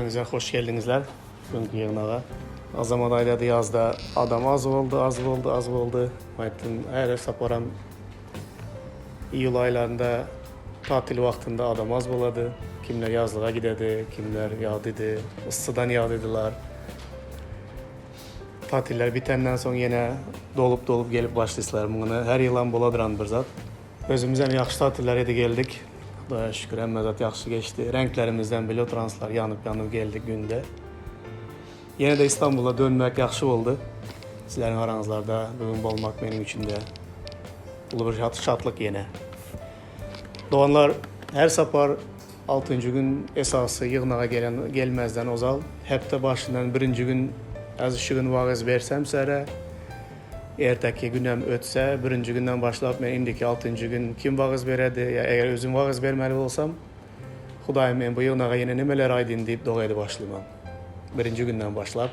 Hemmäňize hoş geldiňizler bugünkü ýygnaga. Azamat aýdady ýazda adam az boldy, az boldy, az boldy. Aýtdym, her saparam iýul aýlarynda tatil wagtynda adam az bolady. Kimler ýazlyga gidedi, kimler ýadydy, yssydan ýadydylar. Tatiller bitenden soň ýene dolup-dolup gelip başlyslar. Muny her ýylam boladyran bir zat. Özümizem ýagşy tatiller edi geldik. Hudaýa şükür hemme zat ýagşy geçdi. Reňklerimizden bile oturanslar ýanyp-ýanyp geldik günde. Ýene-de Istanbula dönmek ýagşy boldy. Sizleriň araňyzlarda bugün bolmak meniň üçin-de uly bir şatlyk ýene. Doganlar, her sapar altynjy gün esasy ýygnaga gelen gelmezden ozal hepde başyndan birinji gün az şu gün wagyz bersem sere Erteki günem ötse, birinji günden başlap men indiki altynjy gün kim wagyz beredi, ýa eger özüm wagyz bermeli bolsam, Hudaýym men bu ýygnaga ýene nemeler aýdyn diýip doga edip başlyman. Birinji günden başlap.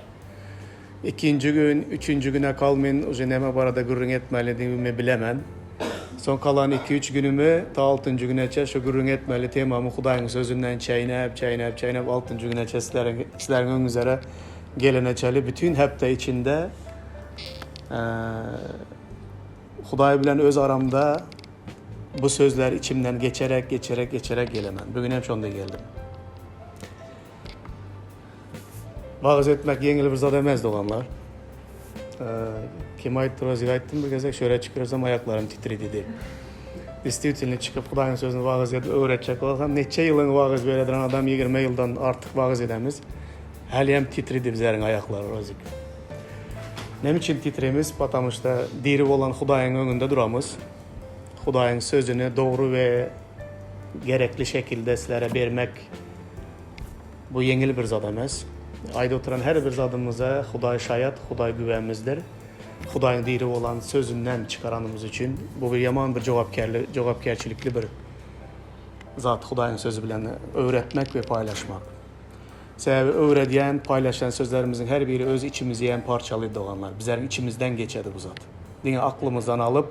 Ikinji gün, üçünji güne kal men uje neme barada gürrüň etmelidigimi bilemen. Soň kalan iki-üç günümi ta altynjy güneçe şu gürrüň etmeli temamy Hudaýyň sözünden çeýnäp, çeýnäp, çeýnäp altynjy güneçe sizleriň sizleriň öňüňizere gelene çenli bütin hepde içinde Hudaý bilen öz aramda bu sözler içimden geçerek, geçerek, geçerek gelemen. Bugün hem şonda geldim. Wagyz etmek ýeňil bir zat emez doganlar. Kim aýtdy, Rozik aýtdym bir gezek, şöyle çykyrsam aýaklarym titredi diýip. Действительно çykyp Hudaýyň sözüni wagyz edip öwretjek bolsam, neçe ýylyň wagyz berediren adam 20 ýyldan artyk wagyz edemiz. Häli hem titredi bizleriň aýaklary Rozik. Näme üçin titremiz? Потому что diri bolan Hudaýyň öňünde duramyz. Hudaýyň sözüni dogry we gerekli şekilde sizlere bermek bu ýeňil bir zat emes. Aýdyp oturan her bir zadymyza Hudaý şaýat, Hudaý güwämizdir. Hudaýyň diri bolan sözünden çykaranymyz üçin bu bir ýaman bir jogapkärli, jogapkärçilikli bir zat Hudaýyň sözi bilen öwretmek we paýlaşmak. Sebäbi öwredýän, paýlaşýan sözlerimiziň her biri öz içimizi hem parçalydy doganlar. Bizleriň içimizden geçedi bu zat. Diňe aklymyzdan alyp,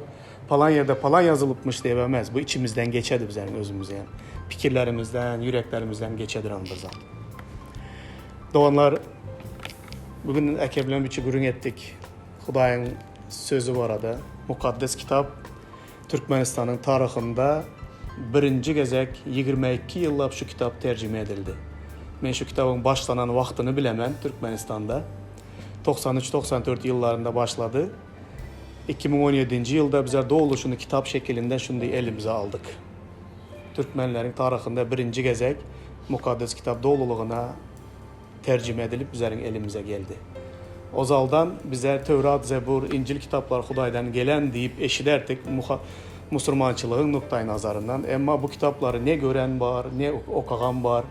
palan ýerde palan ýazylypmyş diýip emes, bu içimizden geçedi bizleriň özümizi hem. Pikirlerimizden, ýüreklerimizden geçediran bir zat. Doganlar, bugün Eke bilen biçi gürrüň etdik. Hudaýyň sözi barada. Mukaddes kitap Türkmenistanyň taryhynda birinji gezek 22 ýyllap şu kitap terjime edildi. Men şu kitabyň başlanan wagtyny bilemen Türkmenistanda. 93-94 ýyllarynda başlady. 2017-nji ýylda bizler doly şuny kitap şekilinde şuny elimize aldyk. Türkmenleriň taryhynda birinji gezek Mukaddes kitap dolulygyna terjime edilip bizleriň elimize geldi. Ozaldan bize Töwrat, Zebur, Injil kitaplary Hudaýdan gelen diýip eşiderdik musurmançylygyň nukdaýnazaryndan. Emma bu kitaplary ne gören bar, ne okagan bar,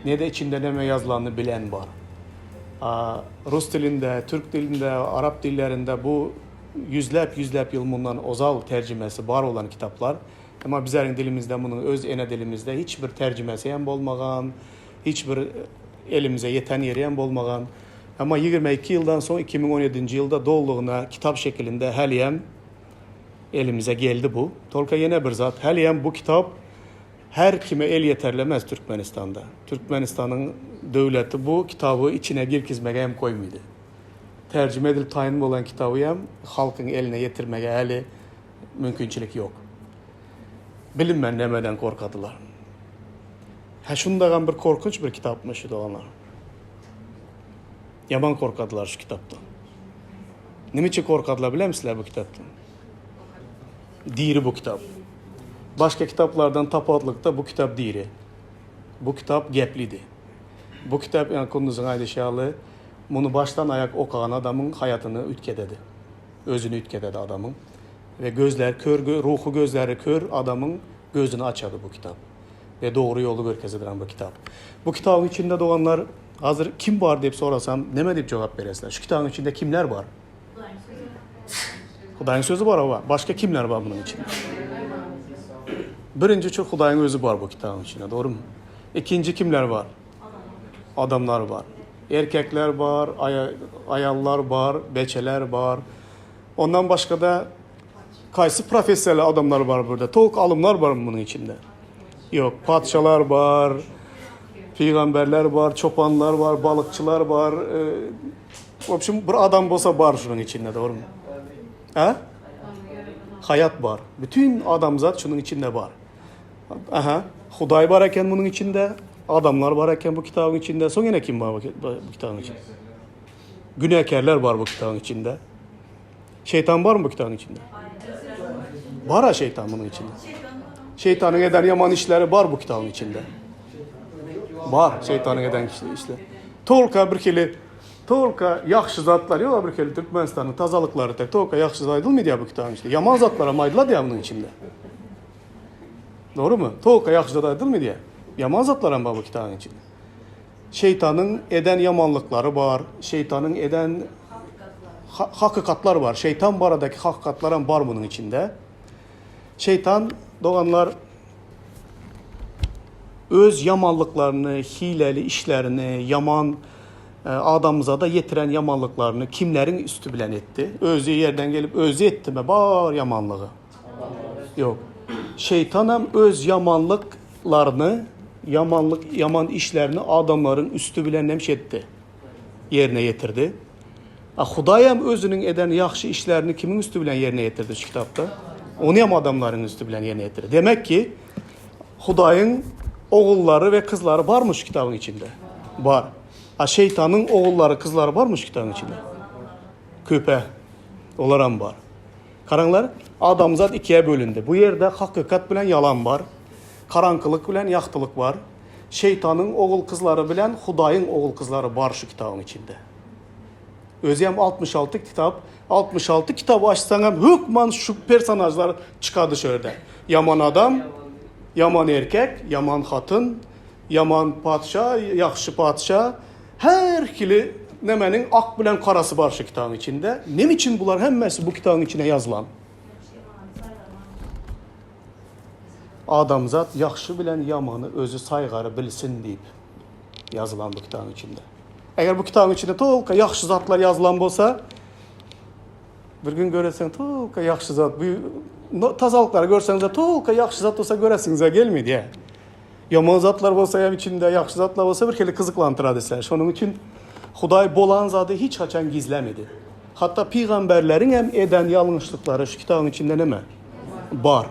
ne-de içinde neme ýazylanyny bilen bar. Rus dilinde, türk dilinde, arap dillerinde bu ýüzläp-ýüzläp ýyl mundan ozal terjimesi bar bolan kitaplar. Emma bizleriň dilimizde munuň öz ene dilimizde hiç bir terjimesi hem bolmagan, Hiç bir elimize ýeten ýeri hem bolmagan. Emma 22 ýyldan soň 2017-nji ýylda dolulygyna kitap şekilinde häliyem elimize geldi bu. Tolka ýene bir zat, häliyem bu kitap her kime elýeterli emes Türkmenistanda. Türkmenistanyň döwleti bu kitaby içine girkizmege hem goýmydy. Terjime edilip taýyn bolan kitaby hem halkyň eline ýetirmege häli mümkinçilik ýok. Bilinmän nämeden gorkadylar. Hä şundagam bir korkunç bir kitapmyş şu doganlar. Ýaman korkadylar şu kitapdan. Nime üçin korkadylar bilemsizler bu kitapdan? Diri bu kitap. Başga kitaplardan tapawutlykda bu kitap diri. Bu kitap geplidi. Bu kitap ýa Kunduzyň aýdyşy ýaly muny başdan aýak okagan adamyň haýatyny üýtgededi. Özüni üýtgededi adamyň. We gözleri kör, ruhy gözleri kör adamyň gözüni açady bu kitap. We dogry ýoly görkezediren bu kitap. Bu kitabyň içinde doganlar hazir kim bar diýip sorasam neme diýip jogap beresizler? Şu kitabyň içinde kimler bar? Hudaýyň sözi bar hawa. Başga kimler bar munuň içinde? Birinji üçin Hudaýyň özi bar bu kitabyň içinde, dogrymy? Ikinji kimler bar? Adamlar bar. Erkekler bar, aýallar bar, beçeler bar. Ondan başga-da kaýsy professiýaly adamlar bar burada? Tolk alymlar barmy munuň içinde? Ýok, patyşalar bar. Pygamberler bar, çopanlar bar, balykçylar bar. W obşim bir adam bolsa bar şunuň içinde, dogrymy? A? Hayat bar. Bütün adamzat şunuň içinde bar. Aha, Hudaý bar eken munuň içinde, adamlar bar eken bu kitabyň içinde. Soň ýene kim bar bu kitabyň içinde? Günäkärler bar bu kitabyň içinde. Şeytan barmy bu kitabyň içinde? Bar-a şeytan munuň içinde. Şeytanyň eden ýaman işleri bar bu kitabyň içinde. Bar şeytanyň eden işleri. Tolka bir hili tolka ýagşy zatlar ýok bir hili Türkmenistanyň tazalyklary tek tolka ýagşy zat aýdylmaýar diýýär bu kitabyň içinde. Ýaman zatlar hem aýdylady ýa munuň içinde. Dogrymy? Tolka ýagşy zat aýdylmaýar diýýär. Ýaman zatlar hem bar bu kitabyň içinde. Şeýtanyň eden ýamanlyklary bar, şeýtanyň eden hakykatlar bar. Şeýtan baradaky hakykatlar hem bar munuň içinde. Şeýtan doganlar öz ýamanlyklaryny, hileli işlerini, ýaman e, adamzada ýetiren ýamanlyklaryny kimleriň üsti bilen etdi? Özi ýerden gelip özi etdimi bar ýamanlygy? Ýok. Şeýtanam öz ýamanlyklaryny, ýamanlyk, ýaman işlerini adamlaryň üsti bilen nemş etdi, ýerine ýetirdi. A Hudaýam özüniň eden ýagşy işlerini kimiň üsti bilen ýerine ýetirdi şu kitapda? Ony hem adamlaryň üsti bilen ýerine ýetirdi. Demek ki, Hudaýyň ogullary we kyzlary barmy şu kitabyň içinde? Bar. A şeýtanyň ogullary, kyzlary barmy şu kitabyň içinde? Köpe. Olaram bar. Garaňlar, adamzat ikiýe bölündi. Bu ýerde hakykat bilen ýalan bar. Garaňkylyk bilen ýagtylyk bar. Şeýtanyň ogul-kyzlary bilen Hudaýyň ogul-kyzlary bar şu kitabyň içinde. Özem 66 kitap, 66 kitaby açsaňam hökman şu personažlar çykady şu ýerde. Ýaman adam, ýaman erkek, ýaman hatyn, ýaman patyşa, ýagşy patyşa, Her hili nemeniň ak bilen karasy bar şu kitabyň içinde. Neme üçin bular hemmesi bu kitabyň içine ýazylan? Adamzat ýagşy bilen ýamany özi saýgary bilsin diýip ýazylan bu kitabyň içinde. Eger bu kitabyň içinde tolka ýagşy zatlar ýazylan bolsa, bir gün göreseň tolka ýagşy zat, bu tazalyklary görseňiz tolka ýagşy zat bolsa göresiňize gelmedi. Ýaman zatlar bolsa hem içinde, ýagşy zatlar bolsa bir hili gyzyklandyrady seni. Şonuň üçin Hudaý bolan zady hiç haçan gizlemedi. Hatda pygamberleriň hem eden ýalňyşlyklary şu kitabyň içinde neme? Bar.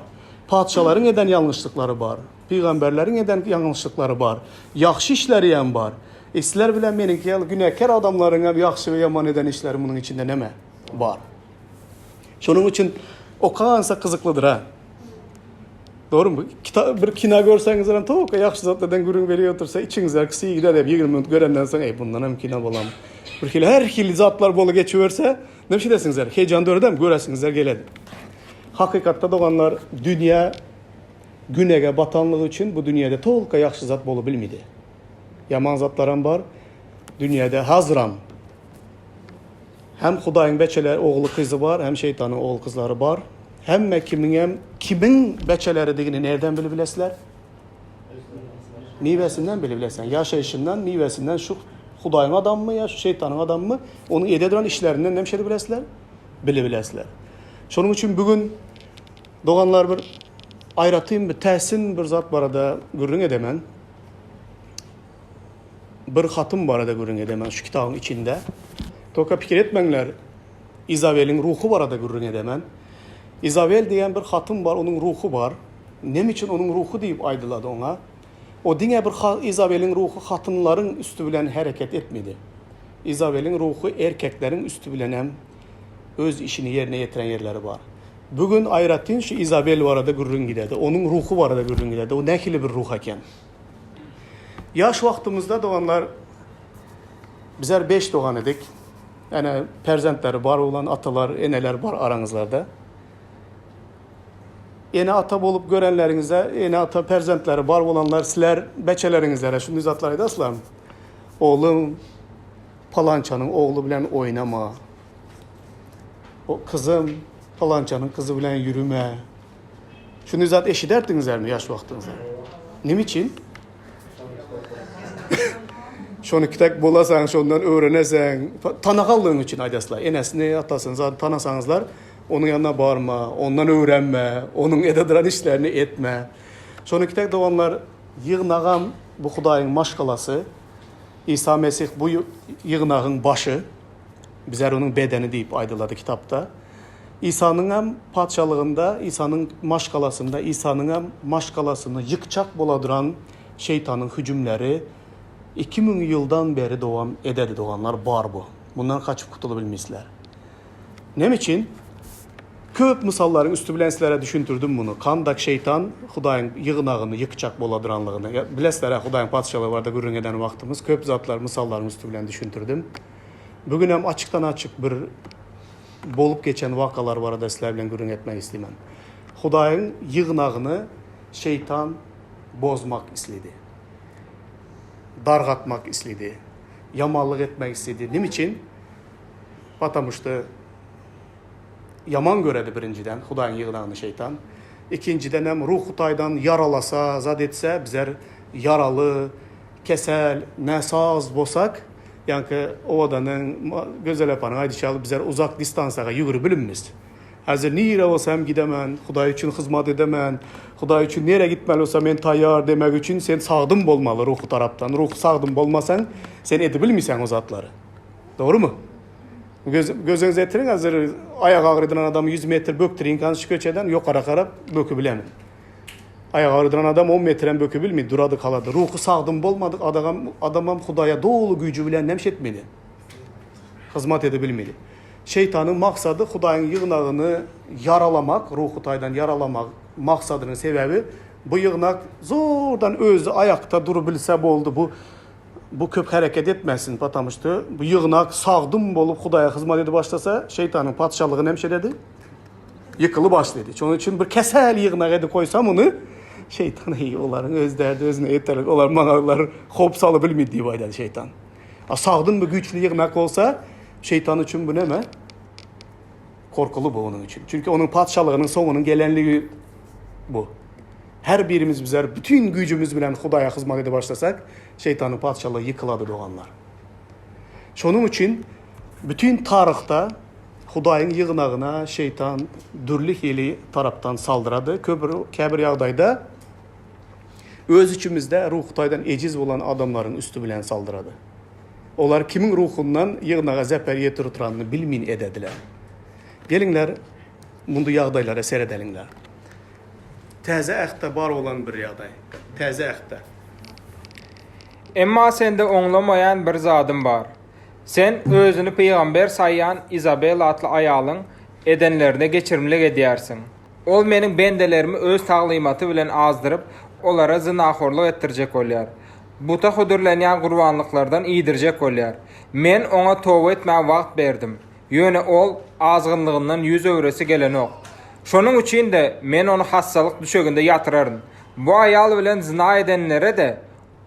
Patyşalaryň eden ýalňyşlyklary bar. Pygamberleriň eden ýalňyşlyklary bar. Ýagşy işleri hem bar. E sizler bilen meniňki ýaly günäkär adamlaryň hem ýagşy we ýaman eden işleri munuň içinde neme? Bar. Şonuň üçin okansa gyzyklydyr ha. Dogrymy? Kita bir kino görseňiz hem towka ýagşy zatlardan gürrüň berip otursa içiňizden kisi gider diýip 20 minut görenden soň eý bundan hem kino bolam. Bir hili her hili zatlar bolup geçiberse näme şeýdesiňizler? Heýjan döredem göresiňizler geledi. Hakykatda doganlar dünýä günege batanlygy üçin bu dünýäde towka ýagşy zat bolup bilmedi. Ýaman zatlaram bar. Dünýäde hazyram Hem Hudaýyň beçeleri ogly kyzy bar, hem şeýtanyň ogul kyzlary bar. Hemme kimiňem kimiň beçeleridigini nerden bilip bilesler? Miwesinden bilip bileseň. Ýaşaýşyndan, miwesinden şu Hudaýyň adamymy ýa şu şeýtanyň adamymy, onuň ede duran işlerinden näme şeýle bilesler? Bilip bilesler. Şonuň üçin bu gün doganlar bir aýratyn bir täsin bir zat barada gürrüň edemen. Bir hatym barada gürrüň edemen şu kitabyň içinde. Toka pikir etmäňler, Izabeliň ruhy barada gürrüň edemen. Izabel diýen bir hatyn bar, onuň ruhy bar. Näme üçin onuň ruhy diýip aýdylady oňa? O diňe bir Izabeliň ruhy hatynlaryň üsti bilen hereket etmedi. Izabeliň ruhy erkekleriň üsti bilen hem öz işini ýerine ýetiren ýerleri bar. Bu gün aýratyn şu Izabel barada gürrüň gidedi. Onuň ruhy barada gürrüň gidedi. O nähili bir ruh eken? Ýaş wagtymyzda doganlar bizler beş dogan edik. Ene perzentleri bar bolan atalar, eneler bar araňyzlarda. Ene ata bolup görenleriňizde, ene ata perzentleri bar bolanlar sizler beçeleriňizlere şunday zatlar aýdasizlarmy? Oglum palançanyň ogly bilen oýnama. O kyzym palançanyň kyzy bilen ýürüme. Şunday zat eşiderdiňizlermi ýaş wagtyňyzda? Nime üçin? Şony kitek bolasaň, şondan öwreneseň, tanagallygyň üçin aýdaslar. Enesini, atasyny zat tanasaňyzlar, onuň ýanyna barma, ondan öwrenme, onuň ede duran işlerini etme. Şony kitek doganlar ýygnagam. bu Hudaýyň maşgalasy. Isa Mesih bu ýygnagyň başy. Bizler onuň bedeni diýip aýdylady kitapda. Isanyň hem patyşalygynda, Isanyň maşgalasynda, Isanyň hem maşgalasyny ýykjak boladyran şeýtanyň hüjümleri 2000 ýyldan beri dowam ededi doganlar bar bu. Mundan gaçyp gutulybilmisler. Näme üçin? Köp mysallaryň üsti bilen sizlere düşündirdim muny. Kandak şeýtan Hudaýyň ýygnagyny ýykjak boladyranlygyny. Bilesizler-ä Hudaýyň patyşalygy barada gürrüň eden wagtymyz köp zatlar mysallaryň üsti bilen düşündirdim. Bu gün hem açykdan-açyk bir bolup geçen wakalar barada sizler bilen gürrüň etmek isleýmen. Hudaýyň ýygnagyny şeýtan bozmak isledi. Dargatmak isledi. Ýamanlyk etmek isledi. Nime üçin? Patamuşda ýaman göredi birinjiden Hudaýyň ýygnagyny şeýtan. Ikinjiden hem ruhy taýdan ýaralasa, zat etse, bizler ýaraly, kesel, näsaz bolsak, ýaňky owadanyň, Gözel apanyň aýdyşy ýaly bizler uzak distansiýaga ýügüribilimmiz. Häzir nirä bolsa hem gidemen, Hudaý üçin hyzmat edemen, Hudaý üçin nirä gitmeli bolsa men taýýar demek üçin sen sagdyn bolmaly ruhy tarapdan. Ruhy sagdyn bolmasaň, sen edibilmeýseň o zatlary. Dogrumy? Göz, gözüňize etiriň, hazir aýak agrydyran adamy 100 metr bökdüriň kan şu köçeden ýokara garap böküp bilemin. Aýak agrydyran adam 10 metrem böküp bilmeýdi, durady kalady. Ruhy sagdyn bolmadyk adagam, adamam Hudaýa doly güýji bilen näme etmeli? Hyzmat edip bilmeli. Şeýtanyň maksady Hudaýyň ýygnagyny ýaralamak, ruhy taýdan ýaralamak maksadynyň sebäbi bu ýygnak zordan özi aýakda durubilse boldy. Bu Bu köp hereket etmesin, потому что bu ýygnak sagdyn bolup Hudaýa hyzmat edip başlasa, şeýtanyň patyşalygy näme ededi? Ýykylyp başlady. Şonuň üçin bir kesel ýygnak edip goýsa muny, şeýtan eý olaryň öz derdi özüne ýeterlik, olar maňa olar howp salyp bilmedi diýip aýdady şeýtan. A sagdyn bir güýçli ýygnak bolsa, şeýtan üçin bu näme? Korkuly bu onuň üçin. Çünki onuň patyşalygynyň soňunyň gelenligi bu. Her birimiz bizler bütün güýjümiz bilen Hudaýa hyzmat edip başlasak, şeýtanyň patyşalygy ýykylady doganlar. Şonuň üçin bütün taryhda Hudaýyň ýygnagyna şeýtan dürli hili tarapdan saldyrady. Köp käbir ýagdaýda öz içimizde ruhy taýdan ejiz bolan adamlaryň üsti bilen saldyrady. Olar kimiň ruhundan ýygnaga zeper ýetirip oturanyny bilmin edediler. Geliňler, mundy ýagdaýlara seredeliňler. Täze Ähtde bar bolan bir ýagdaý. Täze Ähtde. Emma sende oňlamaýan bir zadym bar. Sen özüni pygamber saýýan Izabel atly aýalyň edenlerine geçirimlik edýärsiň. Ol meniň bendelerimi öz taglymaty bilen azdyryp, olara zynahorlyk etdirjek bolýar. Buta hödürlenýän gurbanlyklardan iýdirjek bolýar. Men oňa toba etmäge wagt berdim. Ýöne ol azgynlygyndan ýüz öwresi gelenok. Şonuň üçin-de, men ony hassalyk düşeginde ýatyraryn. Bu aýal bilen zyna edenlere-de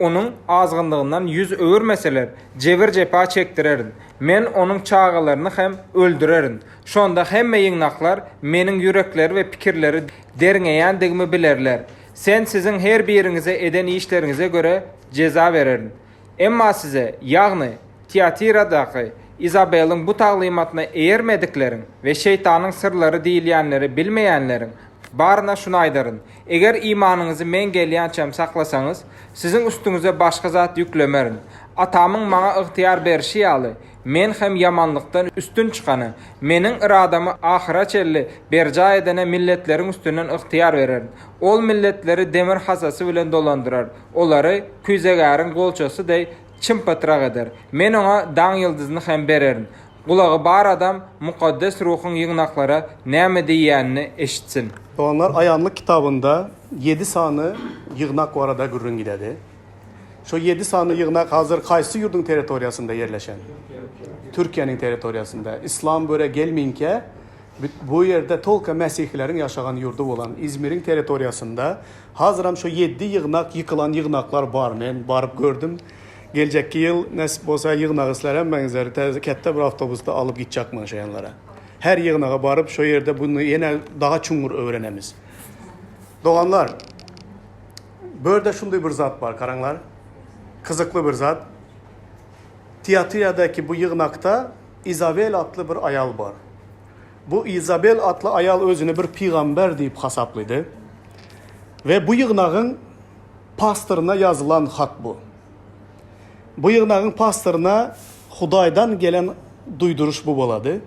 onuň azgynlygyndan ýüz öwürmeseler, jebir-jepa çekdirerin. Men onuň çagalaryny hem öldürerin. Şonda hemme ýygnaklar meniň ýürekleri we pikirleri derňeýändigimi bilerler. Sen siziň her biriňize eden işleriňize görä jeza bererin. Emma size, ýagny Tiatiradaky Izabeliň bu taglymatyna eýermedikleriň we şeýtanyň syrlary diýilýänleri bilmeýänleriň baryna şuny aýdaryn, eger imanyňyzy men gelýänçäm saklasaňyz, siziň üstüňize başga zat ýüklemerin. Atamyň maňa ygtyýar berşi ýaly, men hem ýamanlykdan üstün çykana, meniň yradamy ahyra çenli berjaý edene milletleriň üstünden ygtyýar bererin. Ol milletleri demir hasasy bilen dolandyrar, olary küýzegäriň golçasy deý çym-pytrak eder. Men oňa daň ýyldyzyny hem bererin. Gulagy bar adam Mukaddes Ruhuň ýygnaklara näme diýýänini eşitsin. Doganlar, Aýanlyk kitabynda ýedi sany ýygnak barada gürrüň gidedi. Şo ýedi sany ýygnak hazir haýsy ýurduň territoriýasynda ýerleşen? Türkiýäniň territoriýasynda. Islam böre gelminkä bu ýerde tolka mesihileriň ýaşagan ýurdy bolan Izmiriň territoriýasynda Hazyram şo ýeddi ýygnak ýykylan ýygnaklar bar men baryp gördüm. Geljekki ýyl nesip bolsa ýygnak isler hemmäňizleri täze ketde bir awtobusda alyp gitjakman şo ýanlara. Her ýygnaga baryp şo ýerde buny ýene daha çuňňur öwrenemiz. Doganlar börde şunday bir zat bar garaňlar. Gyzykly bir zat. Tiatiradaky bu ýygnakda Izabel atly bir aýal bar. Bu Izabel atly aýal özüni bir pygamber diýip hasaplydy we bu ýygnagyň pastoryna ýazylan hat bu. Bu ýygnagyň pastoryna Hudaýdan gelen duýduryş bu bolady.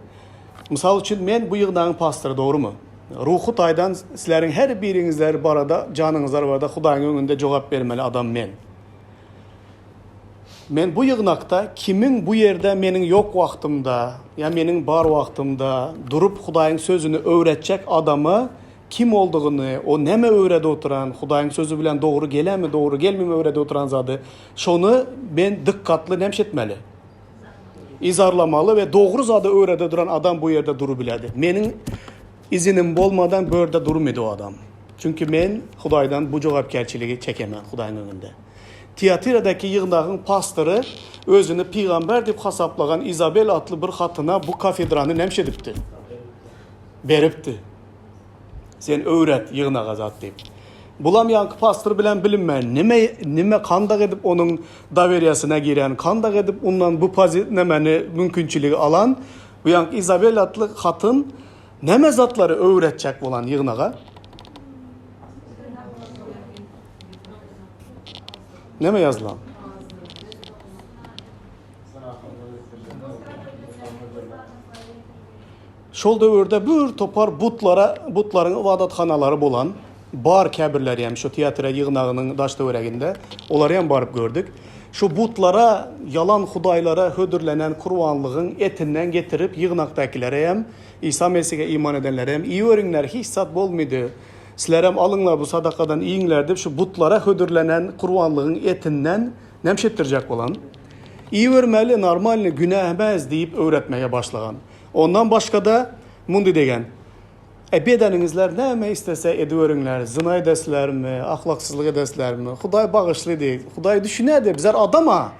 Mysal üçin, men bu ýygnagyň pastory, dogrumy? Ruhy taýdan sizleriň her biriňizler barada, janyňyzlar barada Hudaýyň öňünde jogap bermeli adam men. Men bu ýygnakda kimiň bu ýerde meniň ýok wagtymda ýa meniň bar wagtymda durup Hudaýyň sözüni öwretjek adamy kim boldugyny, o näme öwredip oturan, Hudaýyň sözi bilen dogry gelemi, dogry gelmimi öwredip oturan zady, şony men dykgatly näme etmeli? Yzarlamaly we dogry zady öwredip duran adam bu ýerde durubiledi. Meniň izinim bolmadan bu ýerde durmady o adam. Çünki men Hudaýdan bu jogapkärçiligi çekemen Hudaýyň öňünde. Tiatiradaki ýygnagyň pastory özüni pygamber diýip hasaplagan Izabel atly bir hatyna bu kafedrany näme edipdi? Beripdi. Sen öwret ýygnaga zat diýip. Bulam ýaňky pastor bilen bilinmän nime nime kandak edip onuň doweriýasyna giren, kandak edip undan bu pozi nemeni mümkinçiligi alan bu ýaňky Izabel atly hatyn neme zatlary öwretjek bolan ýygnaga? Neme ýazylan? Şol döwürde bir topar butlara, butlaryň ybadathanalary bolan bar käbirleri hem şu Tiatira ýygnagynyň daş-töwereginde, olary hem baryp gördük. Şu butlara, ýalan hudaýlara hödürlenen kurbanlygyň etinden getirip ýygnakdakilere hem, Isa Mesihe iman edenlere hem iýiberiňler, hiç zat bolmydy. Sizlerem alyňlar bu sadakadan iýiňler diýip, şu butlara hödürlenen kurbanlygyň etinden näme etdirjek bolan? Iýibermeli, normalny, günä emes diýip öwretmege başlagan. Ondan başga-da mundy degen, E, bedeniňizler näme islese ediweriňler, zyna edesizlermi, ahlaksyzlyk edesizlermi, Hudaý bagyşlydy, Hudaý düşünýärdi, bizler adam-a.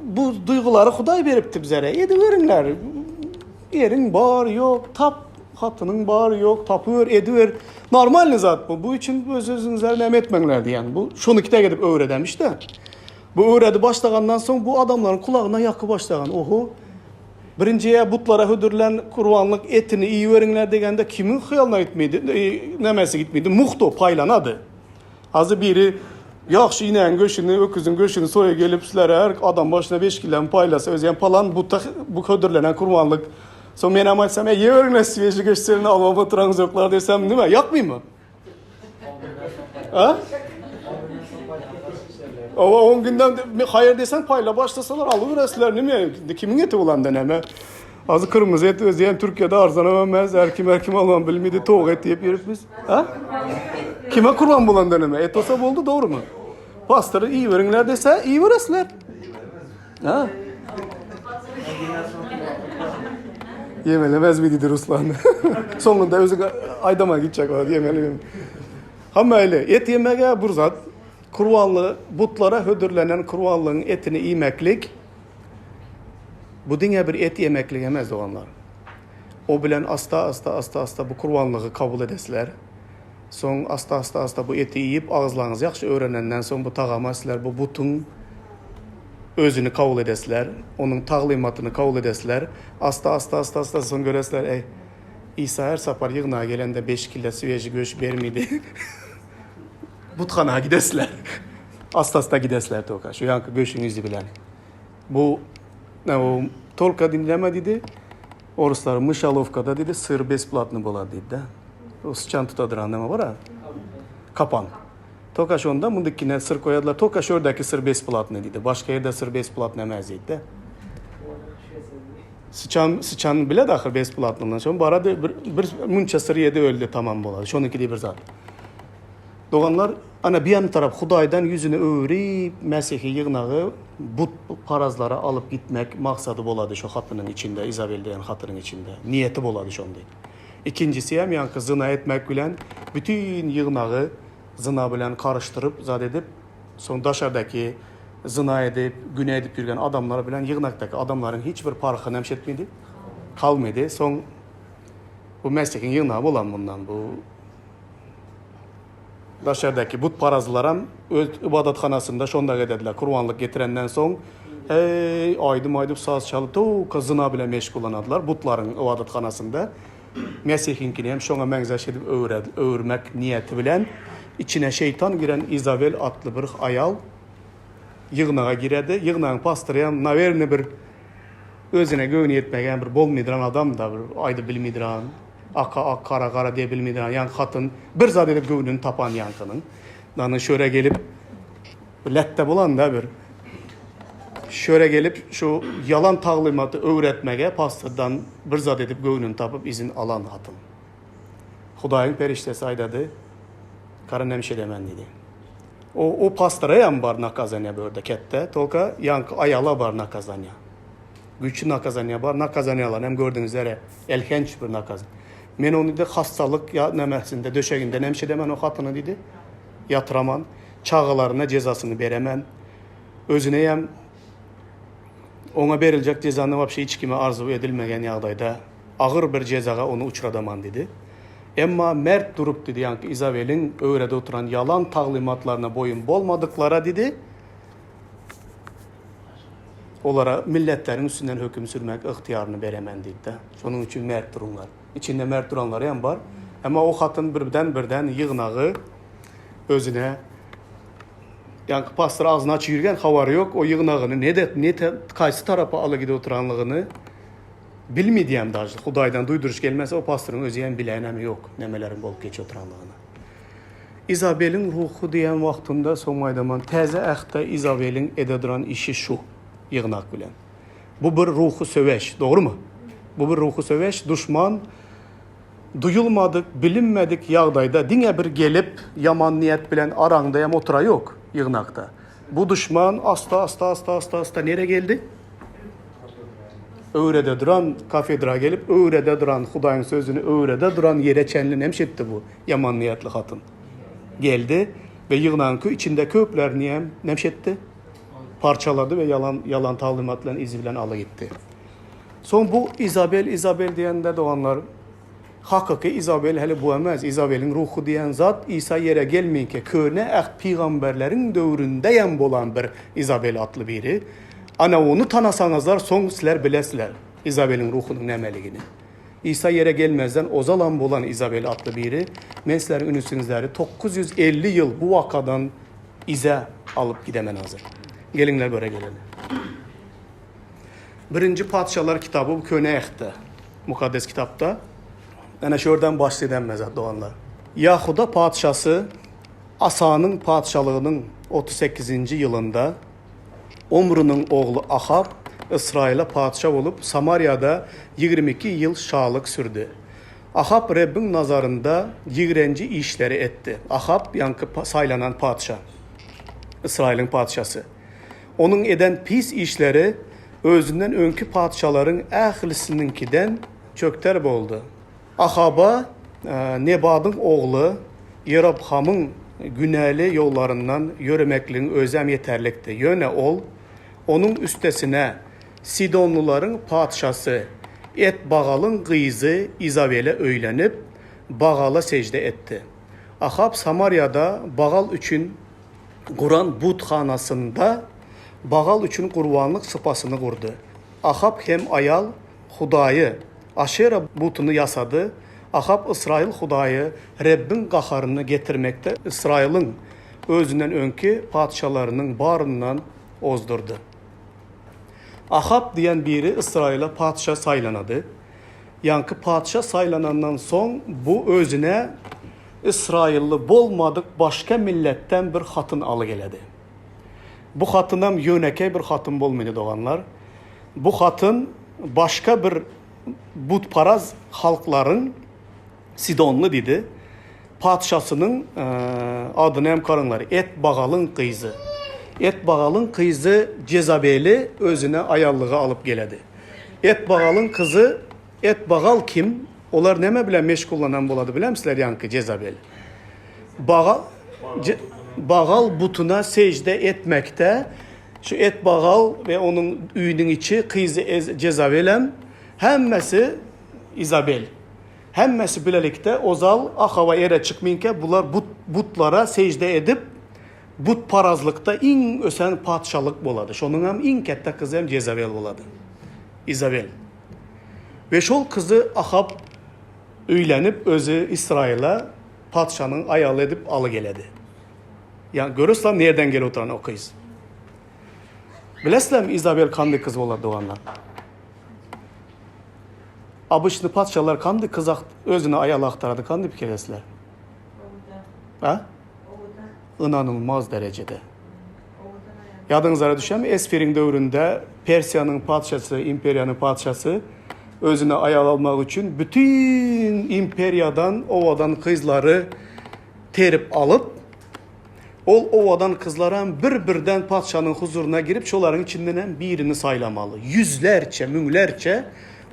Bu duýgulary Hudaý beripdi bizlere, ediweriňler. Eriň bar, ýok, tap, hatynyň bar, ýok, tapyber, ediber. Normalny zat bu. Bu üçin öz-özüňizleri näme etmäňler diýen. Bu şony kitek edip öwredemiş-de. Bu öwredi başlagandan soň bu adamlaryň kulagyna ýaky başlagan. Oho, Birinji-ä butlara hödürlän gurbanlyk etini iýiberiňler degende kimiň hyýalyna gitmedi, nämesi gitmedi, muhto paýlanady. Azy biri Ýagşy inäň göşüni, öküziň göşüni soýa gelip sizlere her adam başyna beş kilem paýlasa özem palan buta bu hödürlenen gurbanlyk. Soň menem aýtsam, Eý iýiberiňler swieži göşlerini almap oturaňyzoklar diýsem, nime, ýakmaýmy? Ha? Owa 10 günden haýyr diýseň paýla başlasalar alyberesler nime kimiň eti bolanda näme? Azy kyrmyzy et özi hem Türkiýede arzan emez, her kim her kim alman bilmedi towuk et diýip ýörüp biz. Ha? Kime kurban bolanda näme? Et olsa boldy dogrymy? Pastor iýiberiňler dese iýiberesler. Ha? Ýemelemez mi diýdi Ruslan. Soňunda özüň aýdama gitjek ol ýemeli. Hamma öyle et ýemege bir zat. Kurbanly butlara hödürlenen kurbanlygyň etini iýmeklik bu diňe bir et ýemeklik emes doganlar. O bilen asta asta asta asta bu kurbanlygy kabul edesler. Soň asta asta asta bu eti iýip agyzlaryňyz ýagşy öwrenenden soň bu tagama sizler bu butuň özüni kabul edesizler, onuň taglymatyny kabul edesizler. Asta asta asta asta soň göresizler eý Isa her sapar ýygnaga gelende beş kile sweži göş bermidi. Buthana gidesizler. Asta asta gidesizler toka şu ýanky göşüň yzy bilen. Bu o tolka diňleme diýdi. Oruslar myşalowkada diýdi syr besplatny bolar diýdi-de. O syçan tutadyran näme bar-a? Kapan. Toka şonda mundikine syr koýadylar. Toka şördäki syr besplatny diýdi. Başga ýerde syr besplatny emes diýdi-de. Syçan, syçan biledi ahyr besplatnyny. Şon barady bir, bir munça syr ýedi öldi tamam bolady. Şonuňky diýip bir zat. Doganlar, ana bir ýan tarap Hudaýdan ýüzüni öwrüp, Mesihi ýygnagy but parazlara alyp gitmek maksady bolady şo hatynyň içinde, Izabel diýen hatynyň içinde. Niýeti bolady şondy. Ikinjisi hem ýaňky zyna etmek bilen bütin ýygnagy zyna bilen garyşdyryp zat edip, soň daşardaky zyna edip, güne edip ýürgen adamlar bilen ýygnakdaky adamlaryň hiç bir parhy näme etmedi? Kalmady. Soň bu Mesihiň ýygnagy bolan mundan bu Daşardaky butparazlaram öz ybadathanasynda şondak ederdiler. Kurbanlyk getirenden soň, heý, aýdym aýdyp, saz çalyp, towka zyna bilen meşgullanardylar butlaryň ybadathanasynda. Mesihiňkini hem şoňa meňzeş edip öwürmek niýeti bilen. Içine şeýtan giren Izabel atly bir aýal ýygnaga giredi. Ýygnagyň pastory hem nawerny bir özüne göwni ýetmeýän bir bolmydyran adam-da, bir aýdyp bilmydyran, aka ak, gara gara diýe bilmydyran ýaňky hatyn bir zat edip göwnüni tapan ýaňkynyň. Dany şöre gelip bir lätde bolan-da bir. Şöre gelip şu ýalan taglymaty öwretmege pastordan bir zat edip göwnüni tapyp izin alan hatyn. Hudaýyň perişdesi aýdady, Kara näme edemen diýdi. O, o pastora hem bar nakazaniýa bu ýerde ketde, tolka ýaňky aýala bar nakazaniýa. Güýçli nakazaniýa bar, nakazaniýalaryny hem gördüňizler, elhenç bir nakaz. Men ony diýdi hassalyk ýa nämesinde döşeginde näme edemen o hatyny diýdi. Ýatyraman, çagalaryna jezasyny beremen. Özüne hem oňa beriljek jezany wapşe hiç kime arzuw edilmegen ýagdaýda agyr bir jezaga ony uçradaman diýdi. Emma mert durup diýdi, ýaňky Izabeliň öwrede oturan ýalan taglymatlaryna boýun bolmadyklara diýdi, olara milletleriň üstünden höküm sürmek ygtyýaryny beremen diýdi-de. Şonuň üçin mert duruňlar. Içinde mert duranlary hem bar. Emma o hatyn birden-birden ýygnagy özüne ýaňky pastor agzyny açyp ýürgen habary ýok, o ýygnagyny ne-de, ne kaýsy tarapa aly gidip oturanlygyny Bilmi diýem daže. Hudaýdan duýduryş gelmese o pastoryň özüem bilänem ýok nämeleriň bolup geçip oturanlygyny. Izabeliň ruhy diýen wagtynda soň aýdaman Täze Ähtde Izabeliň ede duran işi şu ýygnak bilen. Bu bir ruhy söweş, dogrymy? Bu bir ruhy söweş, duşman duýulmadyk, bilinmedik ýagdaýda diňe bir gelip ýaman niýet bilen araňda hem otura ýok ýygnakda. Bu duşman asta asta asta asta asta nere geldi? Öwrede duran kafedra gelip, öwrede duran Hudaýyň sözüni öwrede duran ýere çenli nemş etdi bu ýaman niýetli hatyn. Geldi we ýygnagyň kö içinde köplerini hem nemş etdi? Parçalady we ýalan ýalan taglymat bilen yzy bilen ala gitdi. Soň bu Izabel Izabel diýende doganlar Hakyky Izabel häli bu emes. Izabeliň ruhy diýen zat Isa ýere gelmeýinkä köne äht pygamberleriň döwründeýem bolan bir Izabel atly biri. Ana ony tanasaňyzlar soň sizler bilesizler Izabeliň ruhunyň nämeligini. Isa ýere gelmezden ozalam bolan Izabel atly biri. Men sizleriň ünüsiňizleri 950 ýyl bu wakadan yza alyp gidemen hazir. Geliňler göre geleli. Birinji Patyşalar kitaby bu Köne Ähtde, Mukaddes Kitapda. Ene şu ýerden başlaýan mezat doganlar. Ýahuda patyşasy Asanyň patyşalygynyň 38-nji ýylynda Omrynyň ogly Ahap Ysraýyla patyşa bolup, Samariýada 22 ýyl şalyk sürdi. Ahap Rebbiň nazarynda ýigrenji işleri etdi. Ahap ýaňky saýlanan patyşa, Ysraýylyň patyşasy. Onuň eden pis işleri özünden öňki patyşalaryň ählisiniňkiden çökder boldy. Ahaba Nebadyň ogly Ýerobhamyň günäli ýollaryndan ýöremekligiň özem ýeterlikdi. Ýöne ol, onuň üstesine, sidonlylaryň patyşasy Etbagalyň gyzy Izabele öýlenip, Bagala sežde etdi. Ahap Samariýada Bagal üçin guran buthanasynda Bagal üçin gurbanlyk sypasyny gurdy. Ahap hem aýal hudaýy Aşera butuny ýasady. Ahap Ysraýyl Hudaýy Rebbiň gaharyny getirmekde Ysraýylyň özünden öňki patyşalarynyň baryndan ozdurdy. Ahap diýen biri Ysraýyla patyşa saýlanady. Ýaňky patyşa saýlanandan soň bu özüne Ysraýylly bolmadyk başga milletden bir hatyn aly geledi. Bu hatynam ýönekeý bir hatyn bolmady doganlar. Bu hatyn başga bir butparaz halklaryň Sidonly diýdi. Patyşasynyň adyny hem karyňlar. Etbagalyň gyzy. Etbagalyň gyzy Jezabeli özüne aýallyga alyp geledi. Etbagalyň kyzy Etbagal kim? Olar näme bilen meşgullanan bolady bilemsizler ýaňky Jezabel. Bagal Bagal butuna sežde etmekde şu Etbagal we onuň öýüniň içi kyzy Jezabelem hemmesi Izabel. Hemmesi bilelikde ozal Ahaba ere çykmynka bular but butlara sežde edip butparazlykda iň ösen patyşalyk bolady. Şonuňam iň ketde kyzy hem Jezabel bolady. Izabel. We şol kyzy Ahab öýlenip özi Ysraýyla. patyşanyň aýaly edip aly geledi. Ýa görürsizler nerden gelip oturan o gyz. Bilesizlermi Izabel kandy kyz bolar doganlar? Obyçny patyşalar kandy kyz özüne aýal agtarady kandy pikir edesizler? Ha? Ynanylmaz derejede. Ýadyňyzlara düşermi Esfiriň döwründe Persiýanyň patyşasy, imperiýanyň patyşasy özüne aýal almak üçin bütin imperiýadan owadan gyzlary terip alyp, ol owadan gyzlaram bir-birden patyşanyň huzuryna girip, şolaryň içindenem birini saýlamaly. Ýüzlerçe, müňlerçe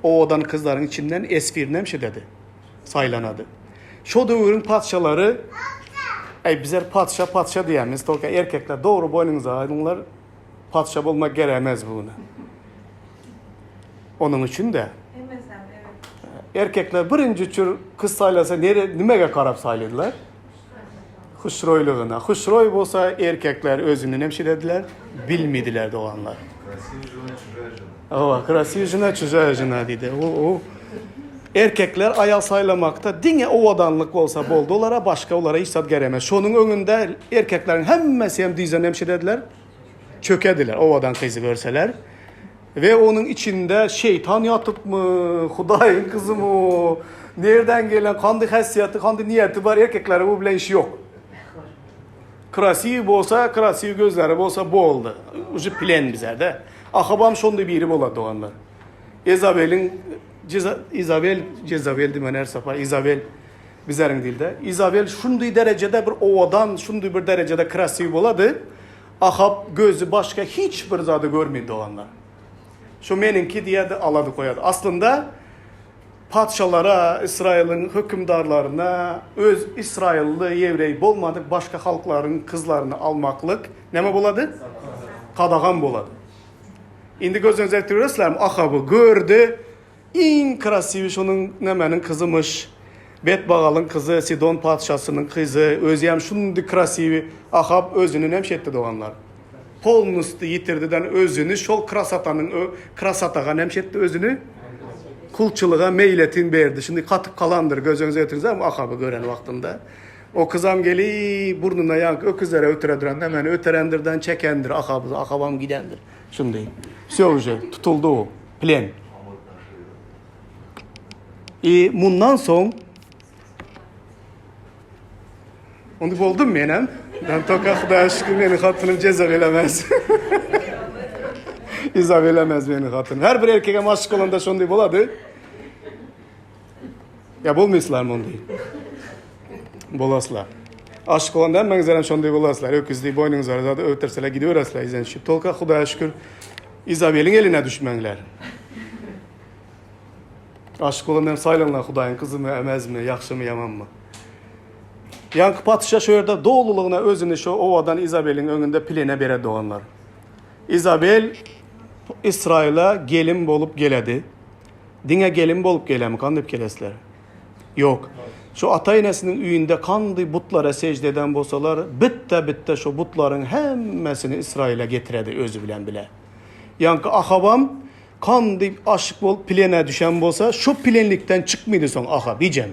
owadan gyzlaryň içinden Esfir nemşededi? Saýlanady. Şo döwrüň patyşalary, Äý, bizler patyşa, patyşa diýýämiz, tolka erkekler dogry boýnuňyza aýdyňlar, patyşa bolmak geremez bu güne. Onuň üçin-de, erkekler birinji çür kyz saýlasa nere, nimege garap saýladylar? Huşroýlygyna. Huşroý bolsa erkekler özüni nemşelediler, bilmediler doganlar. Krasiw žena, çujaýa žena. Hawa, krasiw žena, çujaýa žena diýdi. O, o erkekler aýal saýlamakda diňe owadanlyk bolsa boldy olara, başga olara hiç zat geremez. Şonuň öňünde erkekleriň hemmesi hem dyza nemşelediler, çökediler owadan gyzy görseler. We onuň içinde şeýtan ýatypmy, Hudaýyň gyzymy o, nirden gelen, kandy häsiýeti, kandy niýeti bar, erkekleriň bu bilen işi ýok. Krasiw bolsa, krasiw gözleri bolsa boldy. Uje plen bizerde. Ahabam şonda biri bolar doganlar. Izabeliň Izabel, Jezabel diýmen her sapar, Izabel bizeriň dilde. Izabel şundy derejede bir owadan, şundy bir derejede krasiw bolady. Ahap gözi başga hiç bir zady görmeýdi doganlar. Şu meniňki diýerdi, alady goýardy. Aslynda patyşalara, Ysraýylyň hökümdarlaryna öz ysraýylly ýewreý bolmadyk başga halklaryň kyzlaryny almaklyk näme bolady? Gadagan bolady. Indi gözüňize getirýäsizlermi? Ahaby gördi, Iň krasiwi şonuň nämeniň kyzymyş. Betbagalyň kyzy, Sidon patyşasynyň kyzy, özýäm şundy krasiwi. Ahab özüni näme etdi doganlar? Polnusty ýitirdiden özüni şol krasatanyň krasataga näme etdi özüni? Kulçylyga meýletin berdi. Şindi katyp kalandyr gözüňize getiriňiz Ahaby gören wagtynda. O kyzam geli burnuna ýaňky öküzlere ötüre duran nämeni öterendirden çekendir Ahaby, Ahabam gidendir. Şundy. Wsё уже tutuldy o. Plen. I mundan soň Onda boldum menem. Ben toka Hudaýa şükür meni hatynym Jezabelemez. Izabelemez meni hatynym. Her bir erkege maşyk bolanda şonday bolady. Ya bolmaýsызlar munday. Bolaslar. Aşyk bolanda hemmäňizlerem şonday bolaslar. Öküzdi boýnuňyzlara zady öwterseler gidiberasizler izden düşüp. Tolka Hudaýa şükür Izabeliň eline düşmäňler. Aşyk bolan hem saýlanlar Hudaýyň kyzymy, emezmi, ýagşymy, ýamanmy. Ýaňky patyşa şu ýerde dolulygyna özüni şu owadan Izabeliň öňünde plene beredi doganlar. Izabel Ysraýyla gelin bolup geledi. Diňe gelin bolup gelemi kandyp gelesler? Ýok. Şu ata-enesiniň öýünde kandy butlara sežde eden bolsalar, bitde-bitde şu butlaryň hemmesini Ysraýyla getiredi özi bilen bile. Ýaňky Ahabam kandy aşyk bolup plene düşen bolsa, şu plenlikden çykmydy soň Ahab hijem.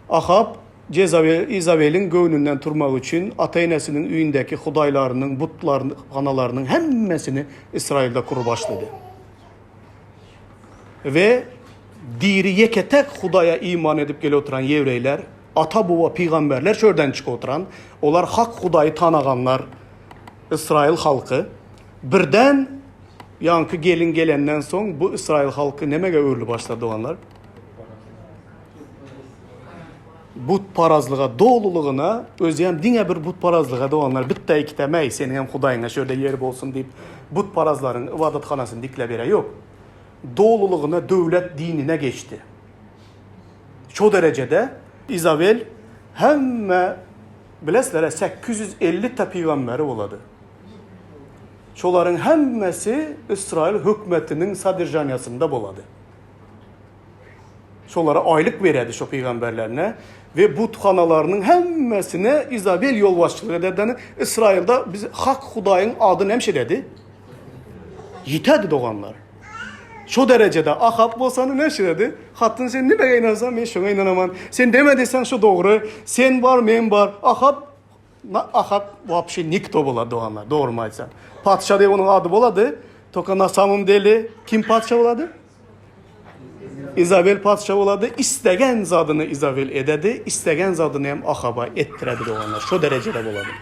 Ahab Jezabel, Izabeliň göwnünden turmak üçin ata-enesiniň öýündäki hudaýlarynyň buthanalarynyň hemmesini Ysraýylda kurup başlady. We diri ýeke-täk Hudaýa iman edip gelip oturan ýewreýler, ata-baba pygamberler çölden çykyp oturan, olar hak Hudaýy tanaganlar, Ysraýyl halky, birden ýaňky gelin gelenden soň bu Ysraýyl halky nämege öwrülip başlady doganlar? Butparazlyga dolulygyna, özem diňe bir butparazlyga doganlar, bitde ikide mäý, seniň hem Hudaýyňa şu ýerde ýer bolsun diýip, butparazlaryň ybadathanasyny dikläberä ýok. Dolulygyna döwlet dinine geçdi. Şo derejede Izabel hemme bilesizler-ä 850 ta pygamberi bolady. Şolaryň hemmesi Ysraýyl hökmetiniň soderžaniýasynda bolady. Şolara aýlyk bererdi şo pygamberlerine we buthanalarynyň hemmesine Izabel ýolbaşçylyk ederdi. Ysraýylda biz hak Hudaýyň ady näme şededi? Ýitedi doganlar. Şo derejede Ahap bolsany näşiredi? Hatyn sen nimäge ynansaň men şoňa ynanaman. Sen näme diýseň şo dogry. Sen bar men bar. Ahap Ahap wapşe nikto bolady doganlar dogrymy aýtsam. Patyşa diýip onuň ady bolady. Toka na samom dele kim patyşa bolady? Izabel patyşa bolady. Islegen zadyny Izabel ededi, islegen zadyny hem Ahaba etdiredi doganlar. Şo derejede bolady.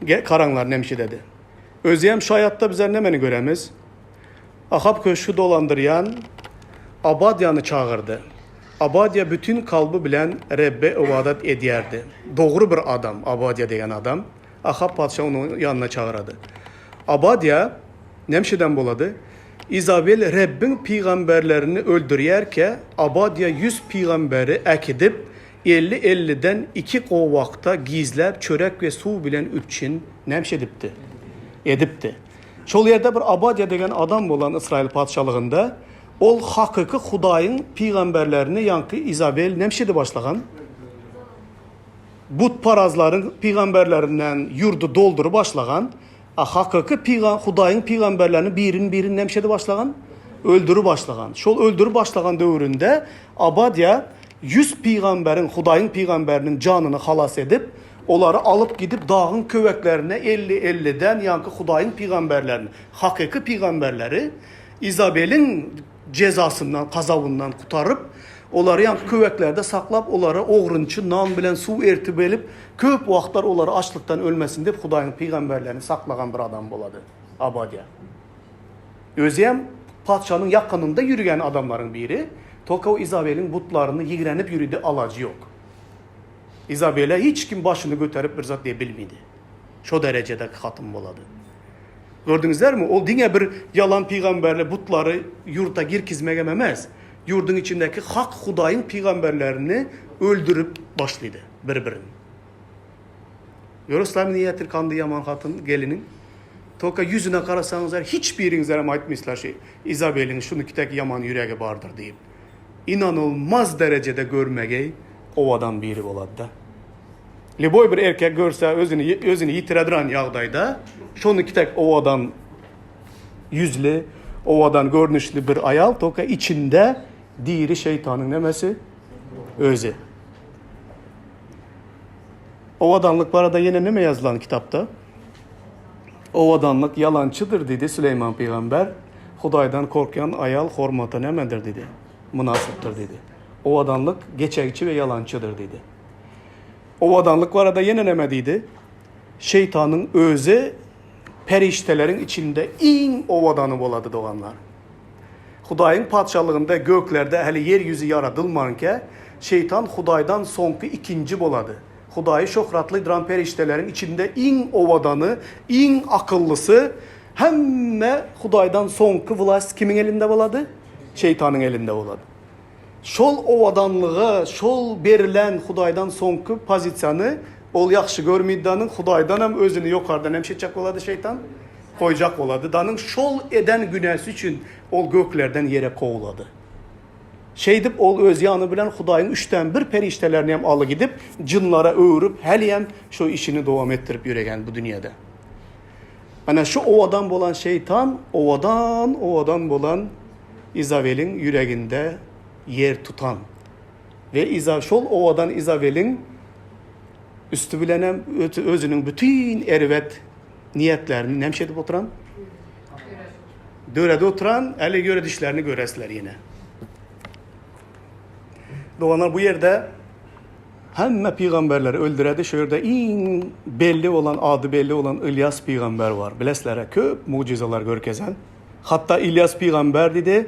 Ge karaňlar näme dedi. Özi hem şu aýatda bizler nämeni göremiz? Ahap köşgi dolandyrýan Abadýany çagyrdy. Abadýa bütin kalby bilen Rebbe ybadat edýärdi. Dogry bir adam, Abadýa degen adam. Ahap patyşa ony ýanyna çagyrady. Abadýa nämşeden bolady? Izabel Rebbiň pygamberlerini öldürýärkä, Abadýa ýüz pygamberi äkidip, elli-elliden iki gowakda gizläp çörek we suw bilen üpjün nämşe edipdi? Edipdi. Şol ýerde bir Abadýa degen adam bolan Ysraýyl patyşalygynda, ol hakyky Hudaýyň pygamberlerini ýaňky Izabel nemşedi başlagan? Butparazlaryň pygamberlerinden ýurdy doldury başlagan, a hakyky pyga Hudaýyň pygamberlerini birin-birin nemşedi başlagan? Öldüri başlagan. Şol öldüri başlagan döwründe Abadýa ýüz pygamberiň, Hudaýyň pygamberiniň janyny halas edip, Olary alyp gidip dagyň köweklerine elli-elliden ýaňky Hudaýyň pygamberlerini, hakyky pygamberleri Izabeliň jezasyndan, gazabyndan gutaryp, olary ýaňky köweklerde saklap, olara ogrynçy nan bilen suw ertip gelip, köp wagtlar olary açlykdan ölmesin diýip Hudaýyň pygamberlerini saklagan bir adam bolady Abadýa. Özem patyşanyň ýakynynda ýürügen adamlaryň biri, tolko Izabeliň butlaryny ýigrenip ýürüdi alajy ýok. Izabela hiç kim başyny göterip bir zat diýe bilmedi. Şo derejedeki hatyn bolady. Gördüňizlermi, ol diňe bir ýalan pygamberli butlary ýurta girkizmegem emes, ýurduň içindeki hak Hudaýyň pygamberlerini öldürip başlydy bir-birin. Görüslermi niýetil kandy ýaman hatyn geliniň? Tolka ýüzüne garasaňyzlar hiç biriňizlerem aýtmyslar şi Izabeliň şunukitek ýaman ýüregi bardyr diýip. Inanylmaz derejede görmegeý owadan biri bolady-da. Lýuboý bir erkek görse özüni özüni ýitireduran ýagdaýda şonuki tek owadan ýüzli, owadan görnüşli bir aýal tolka içinde diri şeýtanyň nemesi özi. Owadanlyk barada ýene neme ýazylan kitapda? Owadanlyk ýalançydyr diýdi Süleýman pygamber. Hudaýdan korkýan aýal hormata nämedir diýdi? Mynasypdyr diýdi. Owadanlyk geçegçi we ýalançydyr diýdi. Owadanlyk barada ýene näme diýdi? Şeýtanyň özi perişdeleriň içinde iň owadany bolady doganlar. Hudaýyň Patyşalygynda göklerde häli ýer ýüzi ýaradylmankä, Şeýtan Hudaýdan soňky ikinji bolady. Hudaýy şöhratlydyran perişdeleriň içinde iň owadany, iň akyllysy, hemme Hudaýdan soňky wlast kimiň elinde bolady? Şeýtanyň elinde bolady. Şol owadanlygy, şol berilen Hudaýdan soňky pozisiýany ol ýagşy görmeýdi danyň Hudaýdan hem özüni ýokardan hem şetjek bolady şeýtan, goýjak bolady danyň şol eden günäsi üçin ol göklerden ýere kowlady. Şeýdip ol öz ýany bilen Hudaýyň üçden bir perişdelerini hem aly gidip, jynlara öwrüp, häliyem şo işini dowam etdirip ýöregen bu dünýede. Ana şu owadan bolan şeýtan owadan owadan bolan Izabeliň ýüreginde ýer tutan we Iza şol owadan Izabeliň üsti bilenem özüniň bütin erbet niýetlerini näme edip oturan? Döredi oturan, äli ýöredişlerini göresler ýene. Doganlar bu ýerde hemme pygamberleri öldüredi. Şu ýerde iň belli bolan, ady belli bolan Ylýas pygamber bar. Bilesler, köp mujizalar görkezen. Hatda Ylýas pygamber diýdi,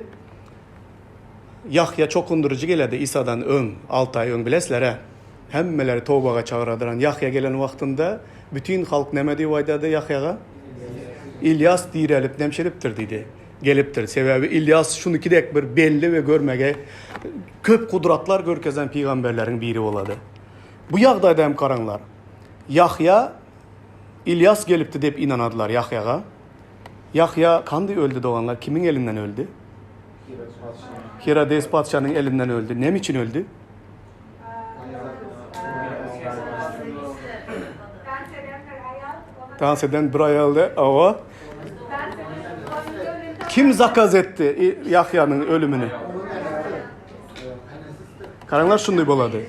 Ýahýa çokundyryjy geledi Isadan öň, alty aý öň bilesler-ä. Hemmeleri tobaga çagyradyran Ýahýa gelen wagtynda bütin halk näme diýip aýdady Ýahýaga? Ylýas direlip nemşelipdir diýdi. Gelipdir. Sebäbi Ylýas şunuki dek bir belli we görmege köp gudratlar görkezen pygamberleriň biri bolady. Bu ýagdaýda hem garaňlar. Ýahýa Ylýas gelipdi diýip ynanadylar Ýahýaga. Ýahýa kandy öldi doganlar? Kimiň elinden öldi? Hirodes patyşanyň elinden öldi. Näme üçin öldi? Dans eden bir aýaldy. Awa. Kim zakaz etdi Ýahýanyň ölümini? Garaňlar şunday bolady.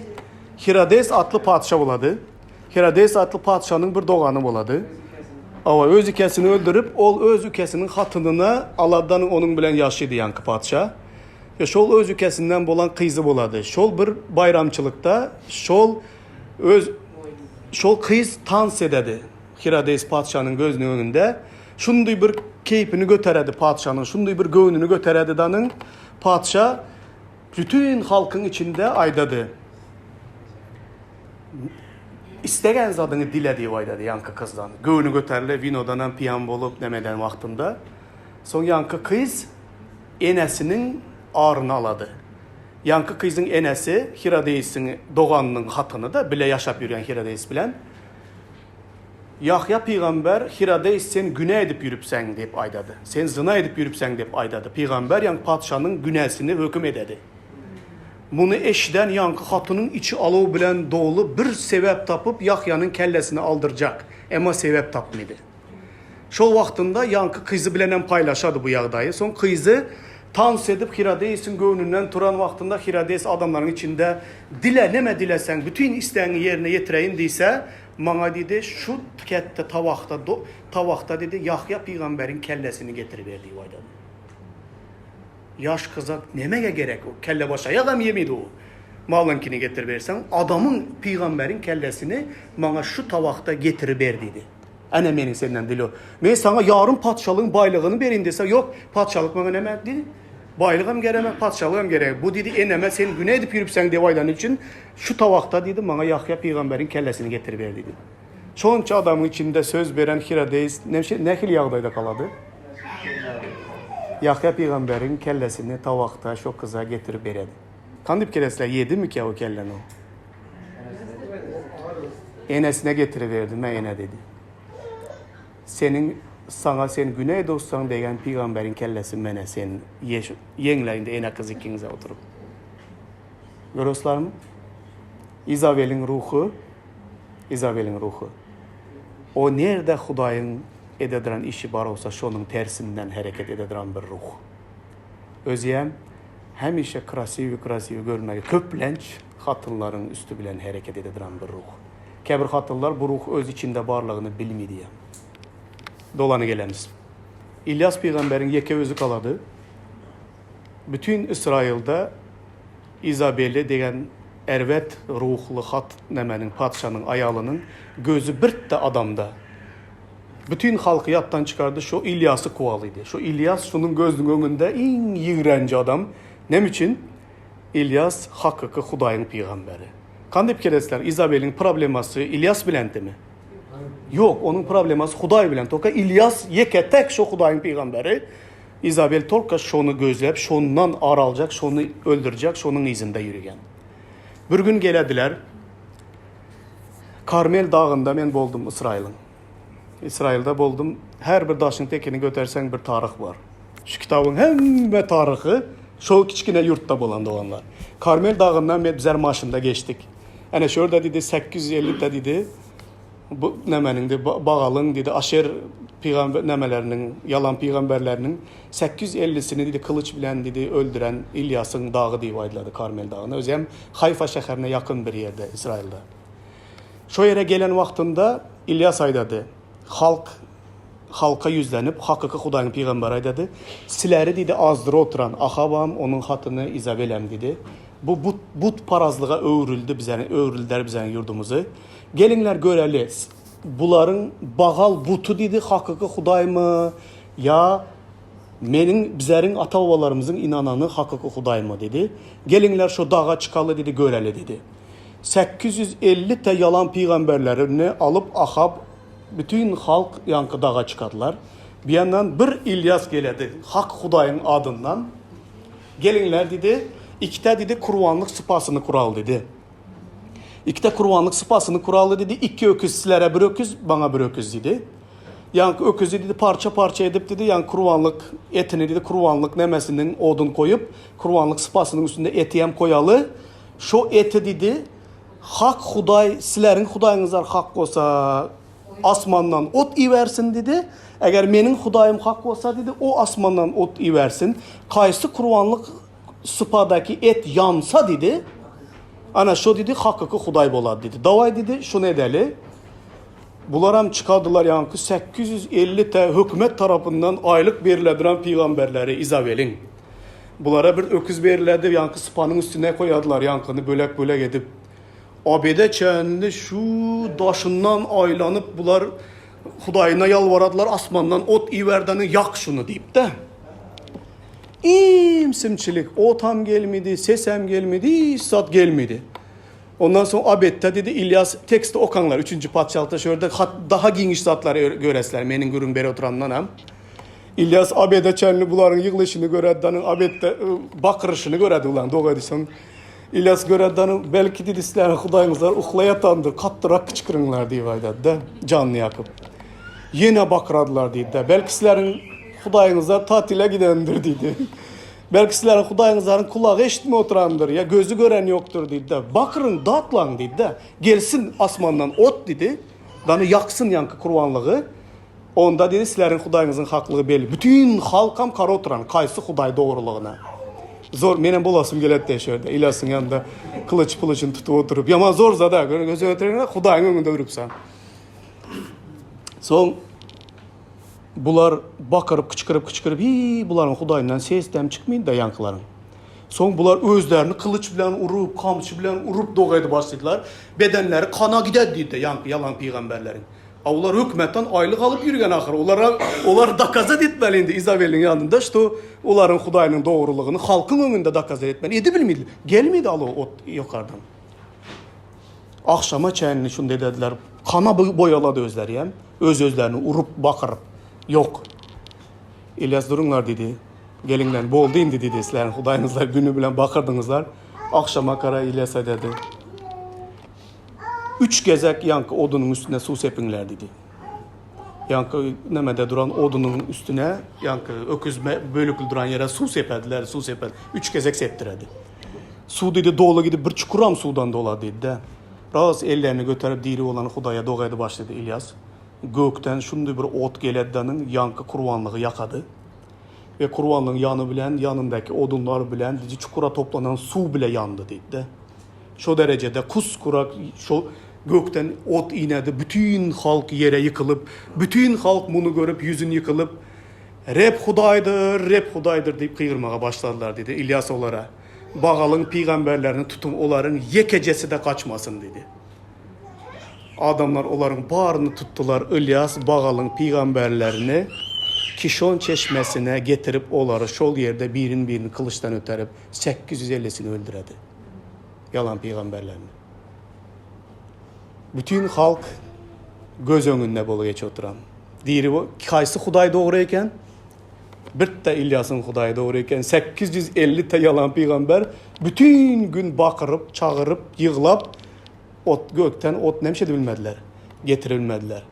Hirodes atly patyşa bolady. Hirodes atly patyşanyň bir dogany bolady. Awa, öz ikesini öldürip, ol öz ükesiniň hatynyna aladdan onuň bilen ýaşydy ýaňky patyşa. We şol öz ükesinden bolan gyzy bolady. Şol bir baýramçylykda şol öz şol gyz tans ededi. Hirodes patyşanyň gözüniň öňünde. Şunday bir keýpini göteredi patyşanyň, şunday bir göwnüni göteredi danyň. Patyşa Bütin halkyň içinde aýdady. Istegen zadyňy dile diýip aýdady ýaňky kyzdan. Göwni göterile winodanam piýan bolup nemeden wagtynda. Soň ýaňky kyz enesiniň aryny alady. Ýaňky kyzyň enesi Hirodeýsiň doganynyň hatyny-da, bile ýaşap ýörýän Hirodeýs bilen. Ýahýa pygamber Hirodeýs sen günä edip ýürüpseň diýip aýdady. Sen zyna edip ýürüpseň diýip aýdady. Pygamber ýaňky patyşanyň günäsini höküm ededi. Muny eşiden ýaňky hatynyň içi alow bilen doly bir sebäp tapyp Ýahýanyň kellesini aldyrjak. Emma sebäp tapmydy. Şol wagtynda ýaňky kyzy bilenem paýlaşady bu ýagdaýy. Soň kyzy tans edip Hirodeýsiň göwnünden turan wagtynda Hirodeýs adamlaryň içinde dile neme dileseň bütin islegiňi ýerine ýetireýin diýse, maňa diýdi şu ketde tabakda tabakda diýdi Ýahýa pygamberiň kellesini getiriber diýip aýdady. Ýaş gyza nemege gerek o kelle baş aýagam ýemidi o. Malyňkyny getiriberseň adamyň pygamberiň kellesini maňa şu tabakda getiriber diýdi. Ene meniň senden dilo. Men saňa ýarym patyşalygyň baýlygyny berin diýse, ýok, patyşalyk maňa näme diýdi. Baýlygam geremek, patyşalygam gerek. Bu diýdi, eneme sen güne edip ýürüpseň diýip aýdany üçin şu tabakda diýdi, maňa Ýahýa pygamberiň kellesini getiriber diýdi. Şonça adamyň içinde söz beren Hirodeýs nähili ýagdaýda galady? Ýahýa pygamberiň kellesini tabakda şo gyza getirip beredi. Kandip kelesler ýedimikä o kelleni o? Enesine getiriberdi, Mä ene diýdi. Seniň saňa sen güne dostsaň degen pygamberiň kellesi mene sen ýeňle indi ene gyz ikiňize oturyp. Görüslarmy? Izabeliň ruhy Izabeliň ruhy. O nerde Hudaýyň ededyran işi bar bolsa şonuň tersinden hereket ededyran bir ruh. Özýem hemişe krasiwi krasiwi görmegi köplenç hatynlaryň üsti bilen hereket ededyran bir ruh. Käbir hatynlar bu ruh öz içinde barlygyny bilmidýär. Dolany gelemiz. Ilýas pygamberiň ýeke özi galady. Bütin Ysraýylda Izabeli degen erbet ruhly hat nämeniň patyşanyň aýalynyň gözi birtde adamda. Bütin halky ýatdan çykardy, şo Ilýasy kowalydy. Şo Ilýas şunuň gözüniň öňünde iň ýigrenji adam. Näme üçin? Ilýas hakyky Hudaýyň pygamberi. Kany diýip kelesler, Izabeliň problemasy Ilýas bilendimi? Ýok, onuň problemasy Hudaý bilen. Toka Ilýas ýeke-täk şo Hudaýyň pygamberi. Izabel tolka şony gözläp, şondan ar aljak, şony öldürjek, şonuň yzynda ýürügen. Bir gün gelediler. Karmel dagynda men boldum Ysraýylyň. Ysraýylda boldum. Her bir daşyň tekini göterseň bir taryh bar. Şu kitabyň hemme taryhy şol kiçgine ýurtda bolan doganlar. Karmel dagyndan men bizler maşynda geçdik. Ene şu ýerde diýdi 850 de diýdi. Bu nämeniň diýdi Bagalyň diýdi Aşer pygamber nämeleriniň ýalan pygamberleriniň 850-sini diýdi kylyç bilen diýdi öldüren Ilýasyň dagy diýip aýdylady Karmel dagyna. Özi hem Haýfa şäherine ýakyn bir ýerde Ysraýylda. Şo ýere gelen wagtynda Ilýas aýdady, Halk halka ýüzlenip, hakyky Hudaýyň pygamberi aýdady, Sileri diýdi, azdyryp oturan Ahabam, onuň hatyny Izabelem diýdi. Bu but butparazlyga öwrüldi bizeni, öwrüldiler bizeniň ýurdumyzy. Geliňler göreli, bularyň Bagal buty diýdi, hakyky Hudaýmy ýa meniň bizeriň ata-babalarymyzyň ynanany hakyky Hudaýmy diýdi. Geliňler şo daga çykaly diýdi, göreli diýdi. 850 te ýalan pygamberlerini alyp Ahab bütin halk ýaňky daga çykadylar. Bir ýandan bir Ilýas geledi hak Hudaýyň adyndan. Geliňler diýdi, ikite diýdi kurbanlyk sypasyny kuraly diýdi. Ikite kurbanlyk sypasyny kuraly diýdi, iki öküz sizlere bir öküz, maňa bir öküz diýdi. Ýaňky öküzi diýdi parça-parça edip diýdi, ýaňky kurbanlyk etini diýdi kurbanlyk nemesiniň odun koýup, kurbanlyk sypasynyň üstünde eti hem koýaly. Şo eti diýdi, Hak Hudaý, sizleriň Hudaýyňyzlar hak bolsa, Asmandan ot ibersin diýdi. Eger meniň Hudaýym hak bolsa diýdi, o asmandan ot ibersin. Kaýsy kurbanlyk sypadaky et ýansa diýdi, ana şo diýdi hakyky Hudaý bolady diýdi. Dawaý diýdi, şuny edeli. Bularam çykardylar ýaňky 850 tä hökümet tarapyndan aýlyk berilediren pygamberleri Izabeliň. Bulara bir öküz beriledi, ýaňky sypanyň üstüne koýadylar ýaňkyny bölek-bölek edip. Obede çenli şu daşyndan aýlanyp bular Hudaýyna ýalbaradylar, asmandan ot iberdeni ýak şuny diýip-de. Imsimçilik, otam gelmedi, sesem gelmedi, hiç zat gelmedi. Ondan soň obedde diýdi, Ilýas teksti okaňlar, üçünji patyşalykda şu ýerde daha giňiş zatlary göresizler, meniň gürrüň berip oturandanam. Ilýas obede çenli bularyň ýyglyşyny göredi, danyň obedde bakyryşyny göredi bularyň, doga edişini. Ilýas göredi, danyň, belki diýdi, sizleriň hudaýyňyzlar uklaýatandyr, katdyrak kyçkyryňlar diýip aýdady-da, janyny ýakyp. Ýene bakyradylar diýdi-de, belki sizleriň hudaýyňyzlar tatile gidendir diýdi. Belki sizleriň hudaýyňyzlaryň kulagy eşitmey oturandyr, ýa gözi gören ýokdur diýdi-de, bakyryň, datlaň diýdi-de, gelsin asmandan ot diýdi, dany ýaksyn ýaňky kurbanlygy, onda diýdi, sizleriň hudaýyňyzyň haklygy belli. Bütin halkam kara oturan, kaýsy hudaý dogrulygyna. Zor, menem bolasym geledi-de şu ýerde, Ilýasyň ýanynda kylyç pylyçyny tutup oturyp, ýaman zor zat-a, göz öňüne hudaýyň öňünde durupsaň. Soň Bular bakyryp, kyçkyryp, kyçkyryp, hiý, bularyň hudaýyndan ses dem çykmydy-da ýaňkylaryň. Soň bular özlerini kylyç bilen urup, kamçy bilen urup doga edip başladylar. Bedenleri kana gider diýdi ýaňky ýalan pygamberleriň. A olar hökümetden aýlyk alyp ýürgen ahyry. Olara olar dokazat etmeli indi Izabeliň ýanynda, şto olaryň hudaýynyň dogrulygyny halkyň öňünde dokazat etmeli. Edibilmediler. Gelmedi alo ot ýokardan. Agşama çenli şunda edediler. Kana boýalady özleriyem. Öz-özlerini urup, bakyryp. Ýok. Ilýas duruňlar diýdi. Geliňler, boldy indi diýdi. Sizleriň hudaýyňyzlar güni bilen bakyrdyňyzlar. Agşama gara Ilýas aýdady. Üç gezek ýaňky odunyň üstüne suw sepiňler diýdi. Ýaňky nemede duran odunyň üstüne, ýaňky öküz bölükli duran ýere suw sepediler, suw sepedi. Üç gezek sepdiredi. Suw diýdi doly gidip bir çukuram suwdan dolady diýdi-de. Ras ellerini göterip diri bolan Hudaýa doga edip başlady Ilýas. Gökden şundy bir ot geledi-danyň ýaňky kurbanlygy ýakady. We kurbanlygyň ýany bilen ýanyndaky odunlar bilen diýdi çukura toplanan suw bile ýandy diýdi-de. Şo derejede kus-kurak şo gökden ot inedi, bütin halk ýere ýykylyp, bütin halk muny görüp ýüzün ýykylyp, Reb Hudaýdyr, Reb Hudaýdyr diýip gygyrmaga başladylar diýdi. Ylýas olara, Bagalyň pygamberlerini tutuň, olaryň ýekejesi-de gaçmasyn diýdi. Adamlar olaryň baryny tutdular. Ylýas Bagalyň pygamberlerini Kişon çeşmesine getirip, olary şol ýerde birin-birin gylyçdan öterip, 850 ellisini öldüredi. Ýalan pygamberlerini. Bütin halk göz öňünde bolup geçip oturan. Diri haýsy Hudaý dogry eken? Birde Ilýasyň Hudaýy dogry eken. 850 te ýalan pygamber bütün gün bakyryp, çagyryp, ýyglap ot gökden ot näme bilmediler. Getire bilmediler.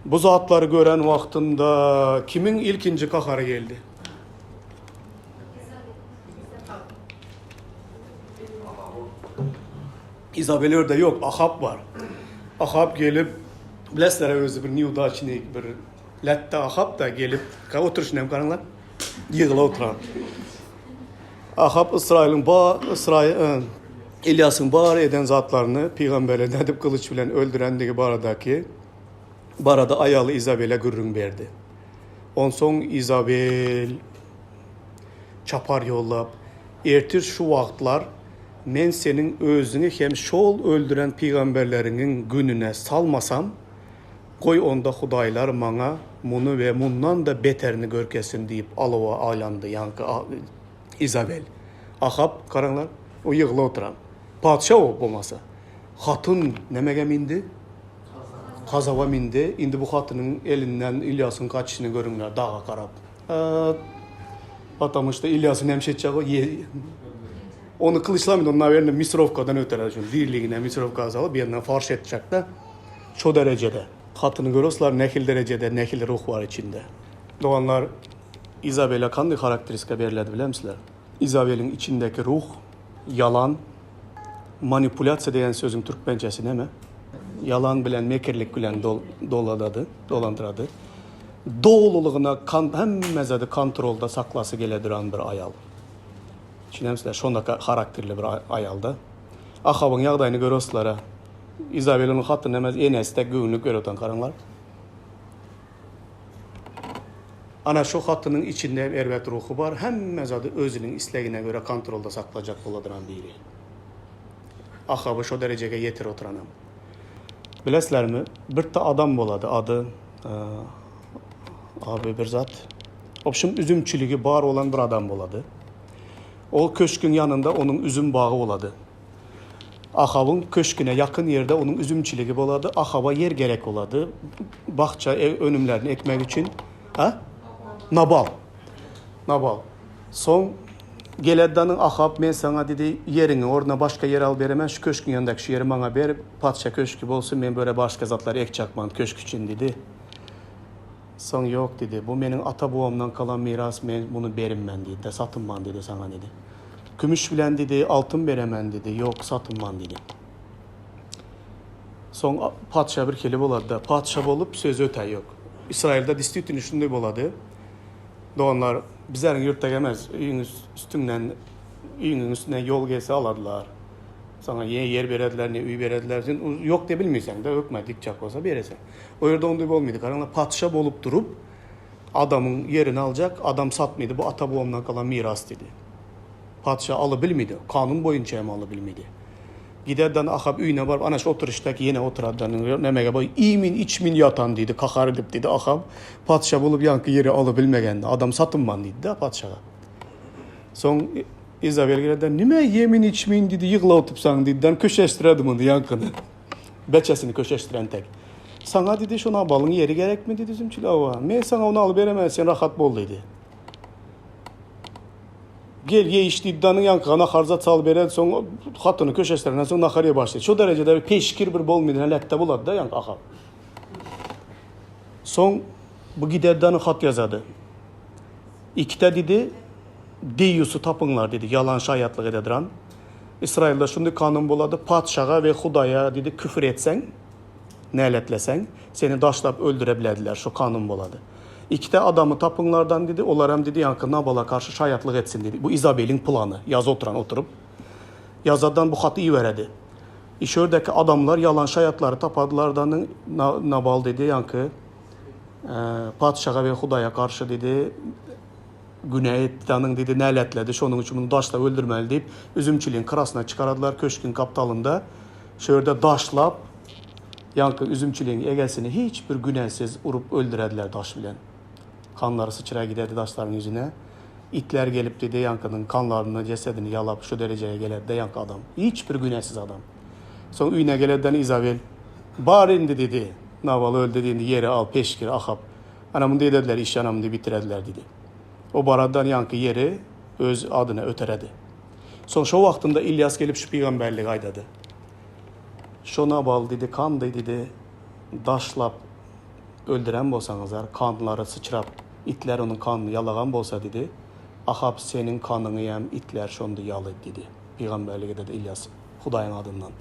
Bu zatlary gören wagtynda kimiň ilkinji gahary geldi? Izabel orada ýok, Ahab bar. Ahab gelip, bilesizler özi bir neudaçnik, bir lätde Ahab da gelip, oturyşyny hem garaňlar. Ýygyla oturan. Ahab Ysraýylyň ba Ysraýyl e, Ilýasyň bar eden zatlaryny pygamberleri nädip gylyç bilen öldürendigi baradaky barada aýaly Izabele gürrüň berdi. Onsoň Izabel çapar ýollap, Ertir şu wagtlar men seniň özüňi hem şol öldüren pygamberleriňiň gününe salmasam, goý onda hudaýlar maňa muny we mundan-da beterini görkezsin diýip alawa aýlandy, ýaňky Izabel. Ahap, garaňlar, o ýygla oturan. Patyşa o bolmasa. Hatyn nämege mindi? Gazaba mindi. Indi bu hatynyň elinden Ilýasyň gaçyşyny görüňler, daga garap. Потому что Ilýasy näme etjek o? Ony kylyçlamady, ony nawerno misrowkadan öterer şuny. Diriligine misrowka salyp, bir ýerinden farş etjek-de. Şo derejede. Hatyny görürsler, nähili derejede, nähili ruh bar içinde. Doganlar, Izabela kandy harakteristika beriledi bilemsizler? Izabeliň içindeki ruh, ýalan, manipulýasiýa diýen sözüň türkmençesi näme? Ýalan bilen, mekirlik bilen doladady, dolandyrady. Dolulygyna hemme zady kontrolda saklasy gele duran bir aýal. Düşünýäňizler, şondaka harakterli bir aýalda. Ahabyň ýagdaýyny görüsizler-ä. Izabel onuň hatyny emes, enesi dek göwünlik berip oturan garaňlar. Ana şu hatynyň içinde hem erbet ruhy bar, hemme zady özüniň islegine görä kontrolda saklajak boladyran biri. Ahaby şo derejege ýetirip oturanam. Bilesizlermi, birde adam bolady, ady Abi bir zat. Obşim üzümçiligi bar bolan bir adam bolady. Ol köşküň ýanynda onuň üzüm bagy bolady. Ahabyň köşküne ýakyn ýerde onuň üzümçiligi bolady. Ahaba ýer gerek bolady. Bakja önümlerini ekmek üçin. Ha? Nabal. Nabal. Soň Geleddanyň Ahap men saňa diýdi, ýeriňi ornuna başga ýer alyp beremen, şu köşküň ýanyndaky şu ýeri maňa ber, patyşa köşki bolsun, men bu ýere başga zatlar ekjakman köşk üçin diýdi. Soň ýok diýdi, bu meniň ata-bobamdan kalan miras, men muny berimmen diýdi-de, satynman diýdi saňa diýdi. Kümüş bilen diýdi, altyn beremen diýdi, ýok, satynman diýdi. Soň patyşa bir hili bolady-da, patyşa bolup sözi ötä ýok. Ysraýylda distwitini şunday bolady. Doganlar, bizleriň ýurtda emes, öýüň üstüňden, öýüňiň üstünden ýol gelse aladylar. Saňa ne ýer berediler, ne öý berediler. Sen ýok diýe bilmeýseň-de, hökmany dikjek bolsa bereseň. O ýerde onday bolmaýdy. Garaňlar, patyşa bolup durup, adamyň ýerini aljak, adam satmaýdy, bu ata-babamdan galan miras diýdi. Patyşa alybilmedi. Kanun boýunça hem alybilmedi. Giderden Ahab öýüne baryp, ana şu oturyşdaky ýene oturadan, nämege boý, iýmin, içmin ýatan diýdi, kahar edip diýdi Ahab. Patyşa bolup ýaňky ýeri alybilmegende, adam satynman diýdi-de patyşaga. Soň Izabel gelende, nime ýemin, içmin diýdi, ýygla otypsaň diýdi, köşeşdiredi muny ýaňkyny. Beçesini köşeşdiren tek. Saňa diýdi, şu Nabalyň ýeri gerekmi diýdi, üzümçilik, hawa. Men saňa ony alyberemen, sen rahat bol diýdi. Gel ye iç diýdi danyň ýaňkyga nahar zat salyp beredi soň hatyny köşeşdirenden soň nahar ýe başlaýdy. Şo derejede bir peşkir bir bolmaýdy hälekde bolady da ýaňky Ahab. Soň bu gider dany hat ýazady. Ikide diýdi Deýýusy tapyňlar diýdi ýalan şaýatlyk ededyran. Ysraýylda şundy kanun bolady patyşaga we Hudaýa diýdi küfür etseň näletleseň seni daşlap öldüre bilediler şo kanun bolady. Ikide adamy tapyňlardan diýdi, olaram diýdi, ýaňky Nabala garşy şaýatlyk etsin diýdi. Bu Izabeliň plany. Ýaza oturan oturyp. Ýazadan bu haty iberedi. Işördäki adamlar ýalan şaýatlary tapadylardanyň Nabal diýdi, ýaňky patyşaga we Hudaýa garşy diýdi, günä etdi danyň diýdi, näletledi, şonuň üçin muny daşlap öldürmeli diýip, üzümçiligiň gyrasyna çykaradylar, köşgüň gapdalynda. Şo ýerde daşlap, Ýaňky üzümçiligiň egesini hiç bir günäsiz urup öldürediler daş bilen. Kanlary syçra giderdi daşlaryň ýüzüne. Itler gelipdi-de ýaňkynyň kanlaryny, jesedini ýalap şu derejege gelerdi-de ýaňky adam. Hiç bir günäsiz adam. Soň öýüne gelerden Izabel, Bar indi diýdi. Nawal öldi indi ýeri al peşgir Ahap. Ana mundy edediler iş ana mundy bitirediler diýdi. O baradan ýaňky ýeri öz adyna öteredi. Soň şo wagtynda Ilýas gelip şu pygamberligi aýdady. Şo Nabal diýdi, kandy diýdi, daşlap öldüren bolsaňyzlar, kanlary syçrap, itler onuň kanyny ýalagan bolsa diýdi, Ahap seniň kanyňy hem itler şonda ýaly diýdi. Pygamberlik ededi Ylýas Hudaýyň adyndan.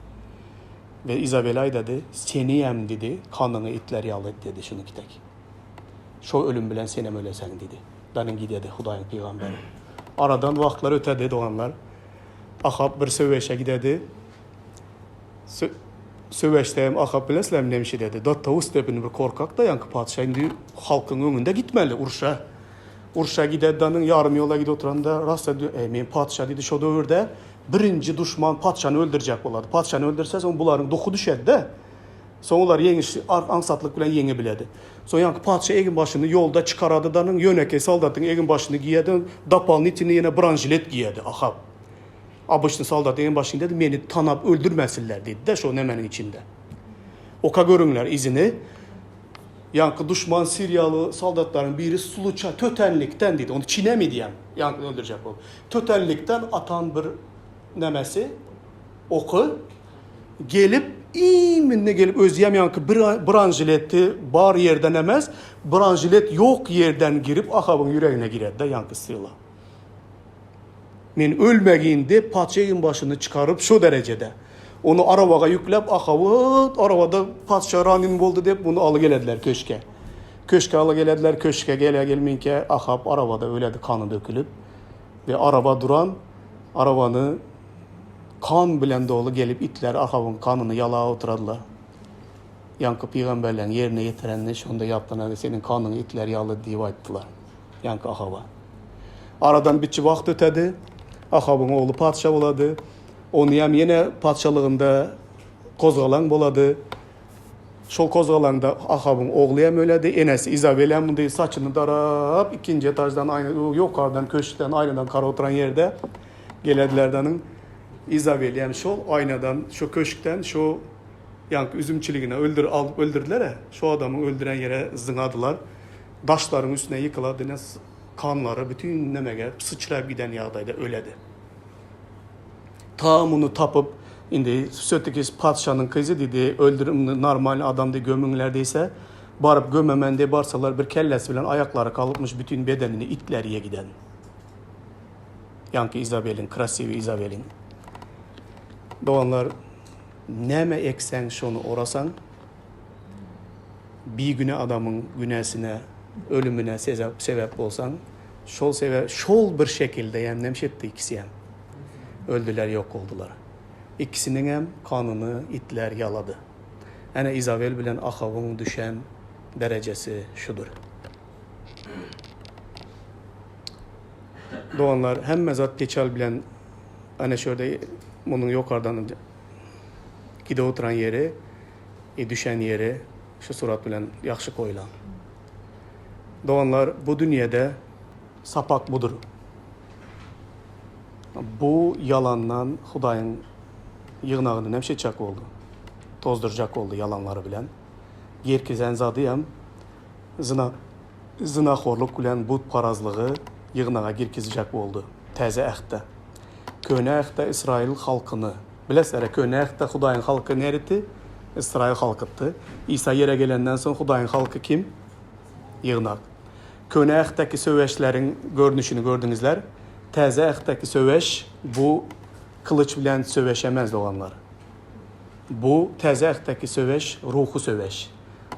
We Izabel aýdady, seni hem diýdi, kanyňy itler ýaly diýdi şunuki tek. Şo ölüm bilen senem öleseň diýdi. Danyň gidedi Hudaýyň pygamberi. Aradan wagtlar ötedi doganlar. Ahap bir söweşe gidedi. Söweşde hem Ahap bilesizlermi näme iş ededi? Dattawus depini bir korkak-da ýaňky patyşa indi halkyň öňünde gitmeli urşa. Urşa gidedanyň ýarym ýola gidip oturanda rasta e, men patyşa diýdi şo döwürde birinji duşman patyşany öldürjek bolardy. Patyşany öldürse soň bularyň duhy düşedi-de. Soň olar ýeňiş aňsatlyk bilen ýeňe biledi. Soň ýaňky patyşa egin-başyny ýolda çykaradydanyn ýönekeý soldatyň egin-başyny giýedi, dopolnitelnyý ýene branžilet giýedi Ahap. Obyçny soldat egin-başyny diýdi, meni tanap öldürmesinler diýdi-de şo nemeniň içinde. Oka görüňler izini. Ýaňky duşman siriýaly soldatlaryň biri sluça tötänlikden diýdi, ony çinemi diýýän, ýaňky öldürjek bolup. Tötänlikden atan bir nemesi, oky gelip imminde gelip özýem ýaňky bir branžileti bar ýerden emes, branžilet ýok ýerden girip Ahabyň ýüregine giredi-de ýaňky strela. Men ölmegin diýip patyşa egin başyny çykaryp şo derejede. Ony arabaga ýükläp Ahaby arabada patyşa ranin boldy diýip muny aly gelediler köşke. Köşke aly gelediler, köşke gele gelminkä Ahab arabada öledi kany dökülip. We araba duran arabany kan bilen doly gelip itler Ahabyň kanyny ýalap oturadylar. Ýaňky pygamberleň ýerine ýetirenini şonda ýatdan seniň kanyňy itler ýalady diýip aýtdylar. Ýaňky Ahaba. Aradan biçi wagt ötedi. Ahabyň ogly patyşa bolady. Onyam ýene patyşalygynda kozgalaň bolady. Şol kozgalaňda Ahabyň ogly hem öledi. Enesi Izabel hem mundy saçyny darap, ikinji etaždan aýna ýokardan köşkden aýnadan garap oturan ýerde gelediler danyň. Izabel hem şol aýnadan, şo köşkden şo ýaňky üzümçiligine öldür alyp öldürdiler-ä. Şo adamyň öldüren ýere zyňadylar. Daşlaryň üstüne ýykylady, ine kanlary bütin nemege syçrap giden ýagdaýda öledi. Ta muny tapyp, indi wsýo-taki patyşanyň kyzy diýdi, öldür muny normalny adam diý gömüňler diýse, baryp gömemen diý barsalar bir kellesi bilen aýaklary galypmyş bütin bedenini itler iýe giden. Ýaňky Izabeliň, krasiwy Izabeliň. Doganlar, näme ekseň şony orasaň. Bigünä adamyň günäsine, ölümine sebäp bolsaň, şol sebäp, şol bir şekilde ýa nemşe etdi ikisiyem. Öldüler, ýok boldular. Ikisiniňem kanyny itler ýalady. Ene Izabel bilen Ahawyň düşen derejesi şudur. Doganlar, hemme zat peçal bilen ene şu ýerde munuň ýokardan gidip oturan ýeri düşen ýeri şu surat bilen ýagşy goýlan. Doganlar, bu dünýede sapak budur. Bu ýalandan Hudaýyň ýygnagyny näme etjek boldy? Tozdurjak boldy ýalanlary bilen. Gerkizen zadyam zyna zynahorluk bilen butparazlygy ýygnaga girkizjek boldy. Täze Ähtde. Köne Ähtde Ysraýyl halkyny Bilesizler, Köne Ähtde Hudaýyň halky neriti? Ysraýyl halkydy. Isa ýere gelenden soň Hudaýyň halky kim? Ýygnak. Köne Ähtdäki söweşleriň görnüşini gördüňizler. Täze Ähtdäki söweş bu kylyç bilen söweş emez, doganlar. Bu Täze Ähtdäki söweş ruhy söweş.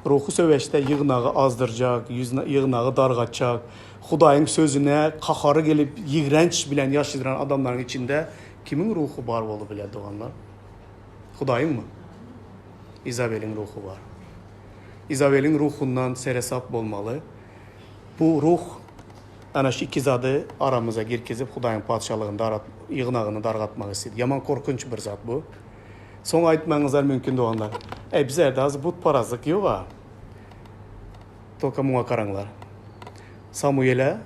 Ruhy söweşde ýygnagy azdyrjak, ýygnagy dargatjak, Hudaýyň sözüne gahary gelip ýigrenç bilen ýaşaýan adamlaryň içinde Kimiň ruhy bar bolup biler doganlar? Hudaýyňmy? Izabeliň ruhy bar. Izabeliň ruhundan seresap bolmaly. Bu ruh ana şu iki zady aramyza girkizip Hudaýyň patyşalygyny darat ýygnagyny dargatmak isleýär. Ýaman korkunç bir zat bu. Soň aýtmagyňyzlar mümkin doganlar. Eý bizlerde az butparazlyk ýoga. Tolka muňa garaňlar. Samuele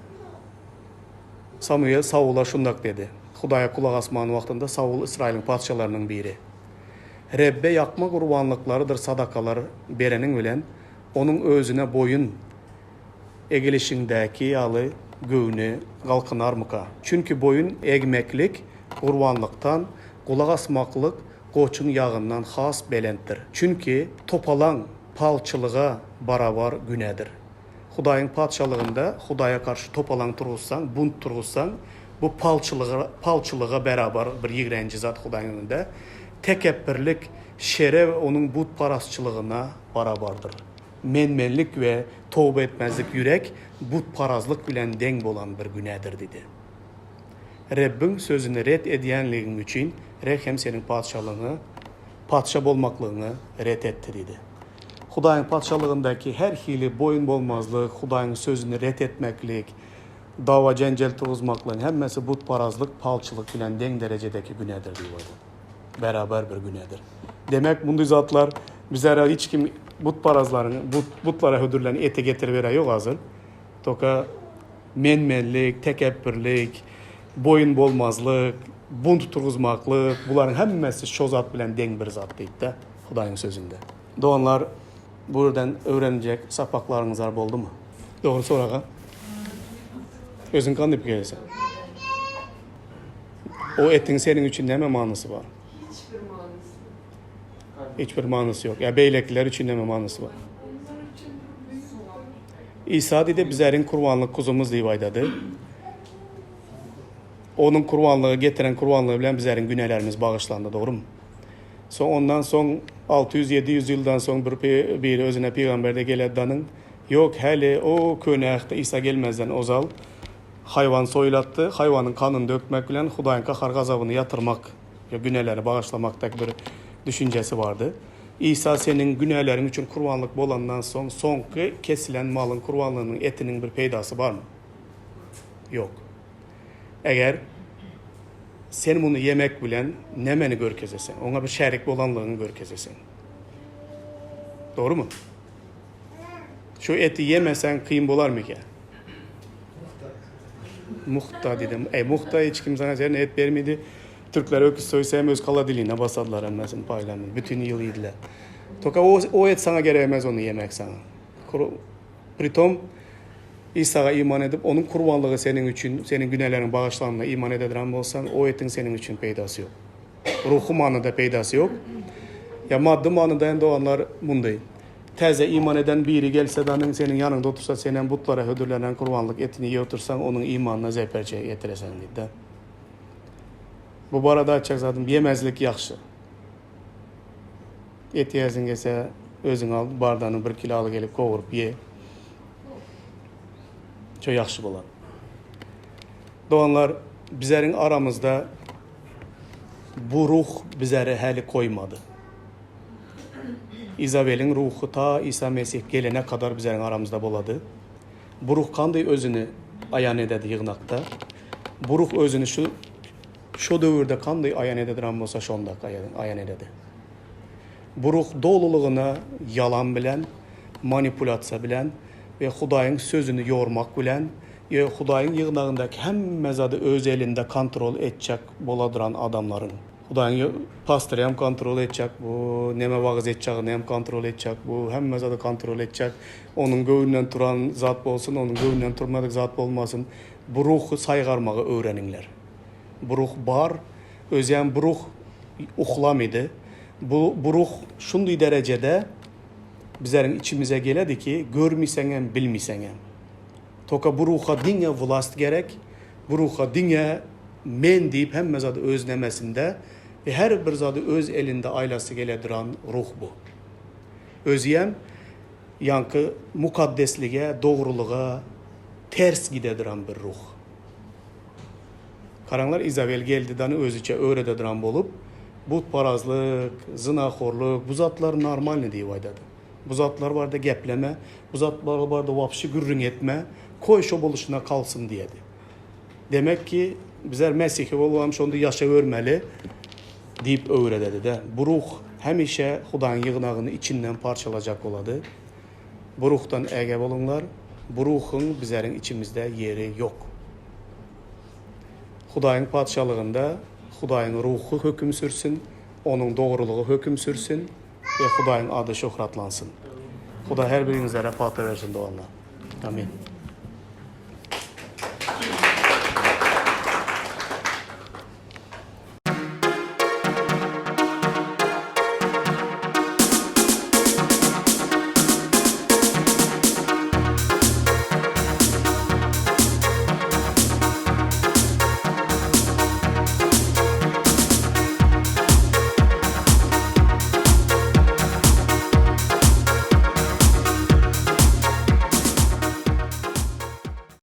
Samuel Saula şundak diýdi, Hudaýa gulak asman wagtynda Saul Ysraýylyň patyşalarynyň biri. Rebbe ýakma gurbanlyklarydyr sadakalar bereniň bilen, Onuň Özüne boýun egilişiňdäki ýaly göwni galkynarmyka? Çünki boýun egmeklik gurbanlykdan, gulak asmaklyk goçuň ýagyndan has belentdir. Çünki topalaň palçylyga barabar günädir. Hudaýyň Patyşalygynda Hudaýa garşy topalaň turguzsaň, bunt turguzsaň, bu palçylyga, palçylyga berabar bir ýigrenji zat Hudaýyň öňünde. Tekepbirlik şere we onuň butparazçylygyna barabardyr. Men-menlik we toba etmezlik ýürek butparazlyk bilen deň bolan bir günädir diýdi. Rebbiň sözüni ret edýänligiň üçin Reb hem seniň patyşalygyňy, patyşa bolmaklygyňy ret etdi diýdi. Hudaýyň Patyşalygyndaky her hili boýun bolmazlyk, Hudaýyň sözüni ret etmeklik, dawa-jenjel turuzmaklygyň hemmesi butparazlyk, palçylyk bilen deň derejedeki günädir diýip aýdar. Beraber bir günädir. Demek, munday zatlar bizlere hiç kim butparazlaryň, but, butlara hödürlenen eti getiribere ýok hazir. Toka men-menlik, tekepbirlik, boýun bolmazlyk, bunt turuzmaklyk, bularyň hemmesi şo zat bilen deň bir zat diýip-de. Hudaýyň sözünde. Doganlar bu ýerden öwrenjek sapaklaryňyzar boldumy? Dogry soraga. Özüň kandy pikir edýäň? O etiň seniň üçin näme manysy bar? Hiç bir manysy ýok. Hiç bir manysy ýok. Ýa beýlekiler üçin näme manysy bar? Isa diýdi, bizleriň kurbanlyk kuzumyz diýip aýdady. Onuň kurbanlygy getiren kurbanlygy bilen bizleriň günälerimiz bagyşlandy, dogrumy? Soň ondan soň 600-700 ýyldan soň bir biri özüne pygamber de geledi danyň, Ýok, häli o köne ähtde Isa gelmezden ozal haýwan soýulatdy, haýwanyň ganyny dökmek bilen Hudaýyň gahar-gazabyny ýatyrmak ýa günäleri bagyşlamakdak bir düşünjesi bardy. Isa seniň günäleriň üçin kurbanlyk bolandan soň soňky kesilen malyň kurbanlygynyň etiniň bir peýdasy barmy? Ýok. Eger sen muny ýemek bilen nämeni görkezesen? Oňa bir şärik bolanlygyňy görkezesen. Dogrumy? Şu eti ýemeseň kyn bolarmyka? Muhta diýdim. Eý, muhta hiç kim sana sen et bermedi. Türkler öküz soýsa hem öz kolodiline basadylar hemmesini paýlanyp. Bütün ýyl iýdiler. Toka o, o et sana gerek emez ony ýemek sana. Pritom Isaga iman edip, onuň kurbanlygy seniň üçin, seniň günäleriň bagyşlanyna iman ededran bolsaň, o etiň seniň üçin peýdasy ýok. Ruhy manyda peýdasy ýok. Ýa maddy manyda hem doganlar mundy. Täze iman eden biri gelse danyň seniň ýanyňda otursa, sen hem butlara hödürlenen kurbanlyk etini iýip otursaň, onuň imanyna zeper ýetireseň diýdi. Bu barada aýtjak zadym, ýemezlik ýagşy. Et iýesiň gelse, özüň al, bardanyň bir kilo aly gelip gowuryp iýe. Şo ýagşy bolar. Doganlar, bizleriň aramyzda bu ruh bizleri häli koýmady. Izabeliň ruhy ta Isa Mesih gelene kadar bizleriň aramyzda bolady. Bu ruh kanday özüni aýan ededi ýygnakda? Bu ruh özüni şu Şo döwürde kanday aýan edediran bolsa şonda aýan ededi. Bu ruh dolulygyna ýalan bilen, manipulýasiýa bilen we Hudaýyň sözüni ýormak bilen we Hudaýyň ýygnagyndaky hemme zady öz elinde kontrol etjek boladyran adamlaryň. Hudaýyň pastory hem kontrol etjek bu, neme wagyz etjegini hem kontrol etjek bu, hemme zady kontrol etjek. Onuň göwnünden turan zat bolsun, onuň göwnünden turmadyk zat bolmasyn. Bu ruhy saýgarmagy öwreniňler. Bu ruh bar, özem bu ruh uhlamydy. Bu, bu ruh şundy derejede bizleriň içimize geledi ki, görmiseňem, bilmiseňem. Toka bu ruha diňe wlast gerek, bu ruha diňe men diýip hemme zady öz nemesinde we her bir zady öz elinde aýlasy geleduran ruh bu. Özüem ýaňky mukaddeslige, dogrulyga ters gideduran bir ruh. Garaňlar Izabel geldi dany özüçe öwrededuran bolup, butparazlyk, zynahorlyk bu zatlar normalny diýip aýdady. Bu zatlar barada gepleme, bu zatlar barada wapşi gürrüň etme, koý şo boluşyna kalsyn diýedi. Demek ki, bizler mesihi bolubam şonda ýaşabermeli diýip öwrededi-de. Bu ruh hemişe Hudaýyň ýygnagyny içinden parçalajak bolady. Bu ruhdan ägä boluňlar, bu ruhuň bizleriň içimizde ýeri ýok. Hudaýyň Patyşalygynda Hudaýyň Ruhy höküm sürsün, Onuň dogrulygy höküm sürsün we Hudaýyň ady şöhratlansyn. Hudaý her biriňizlere pata bersin doganlar. Amin.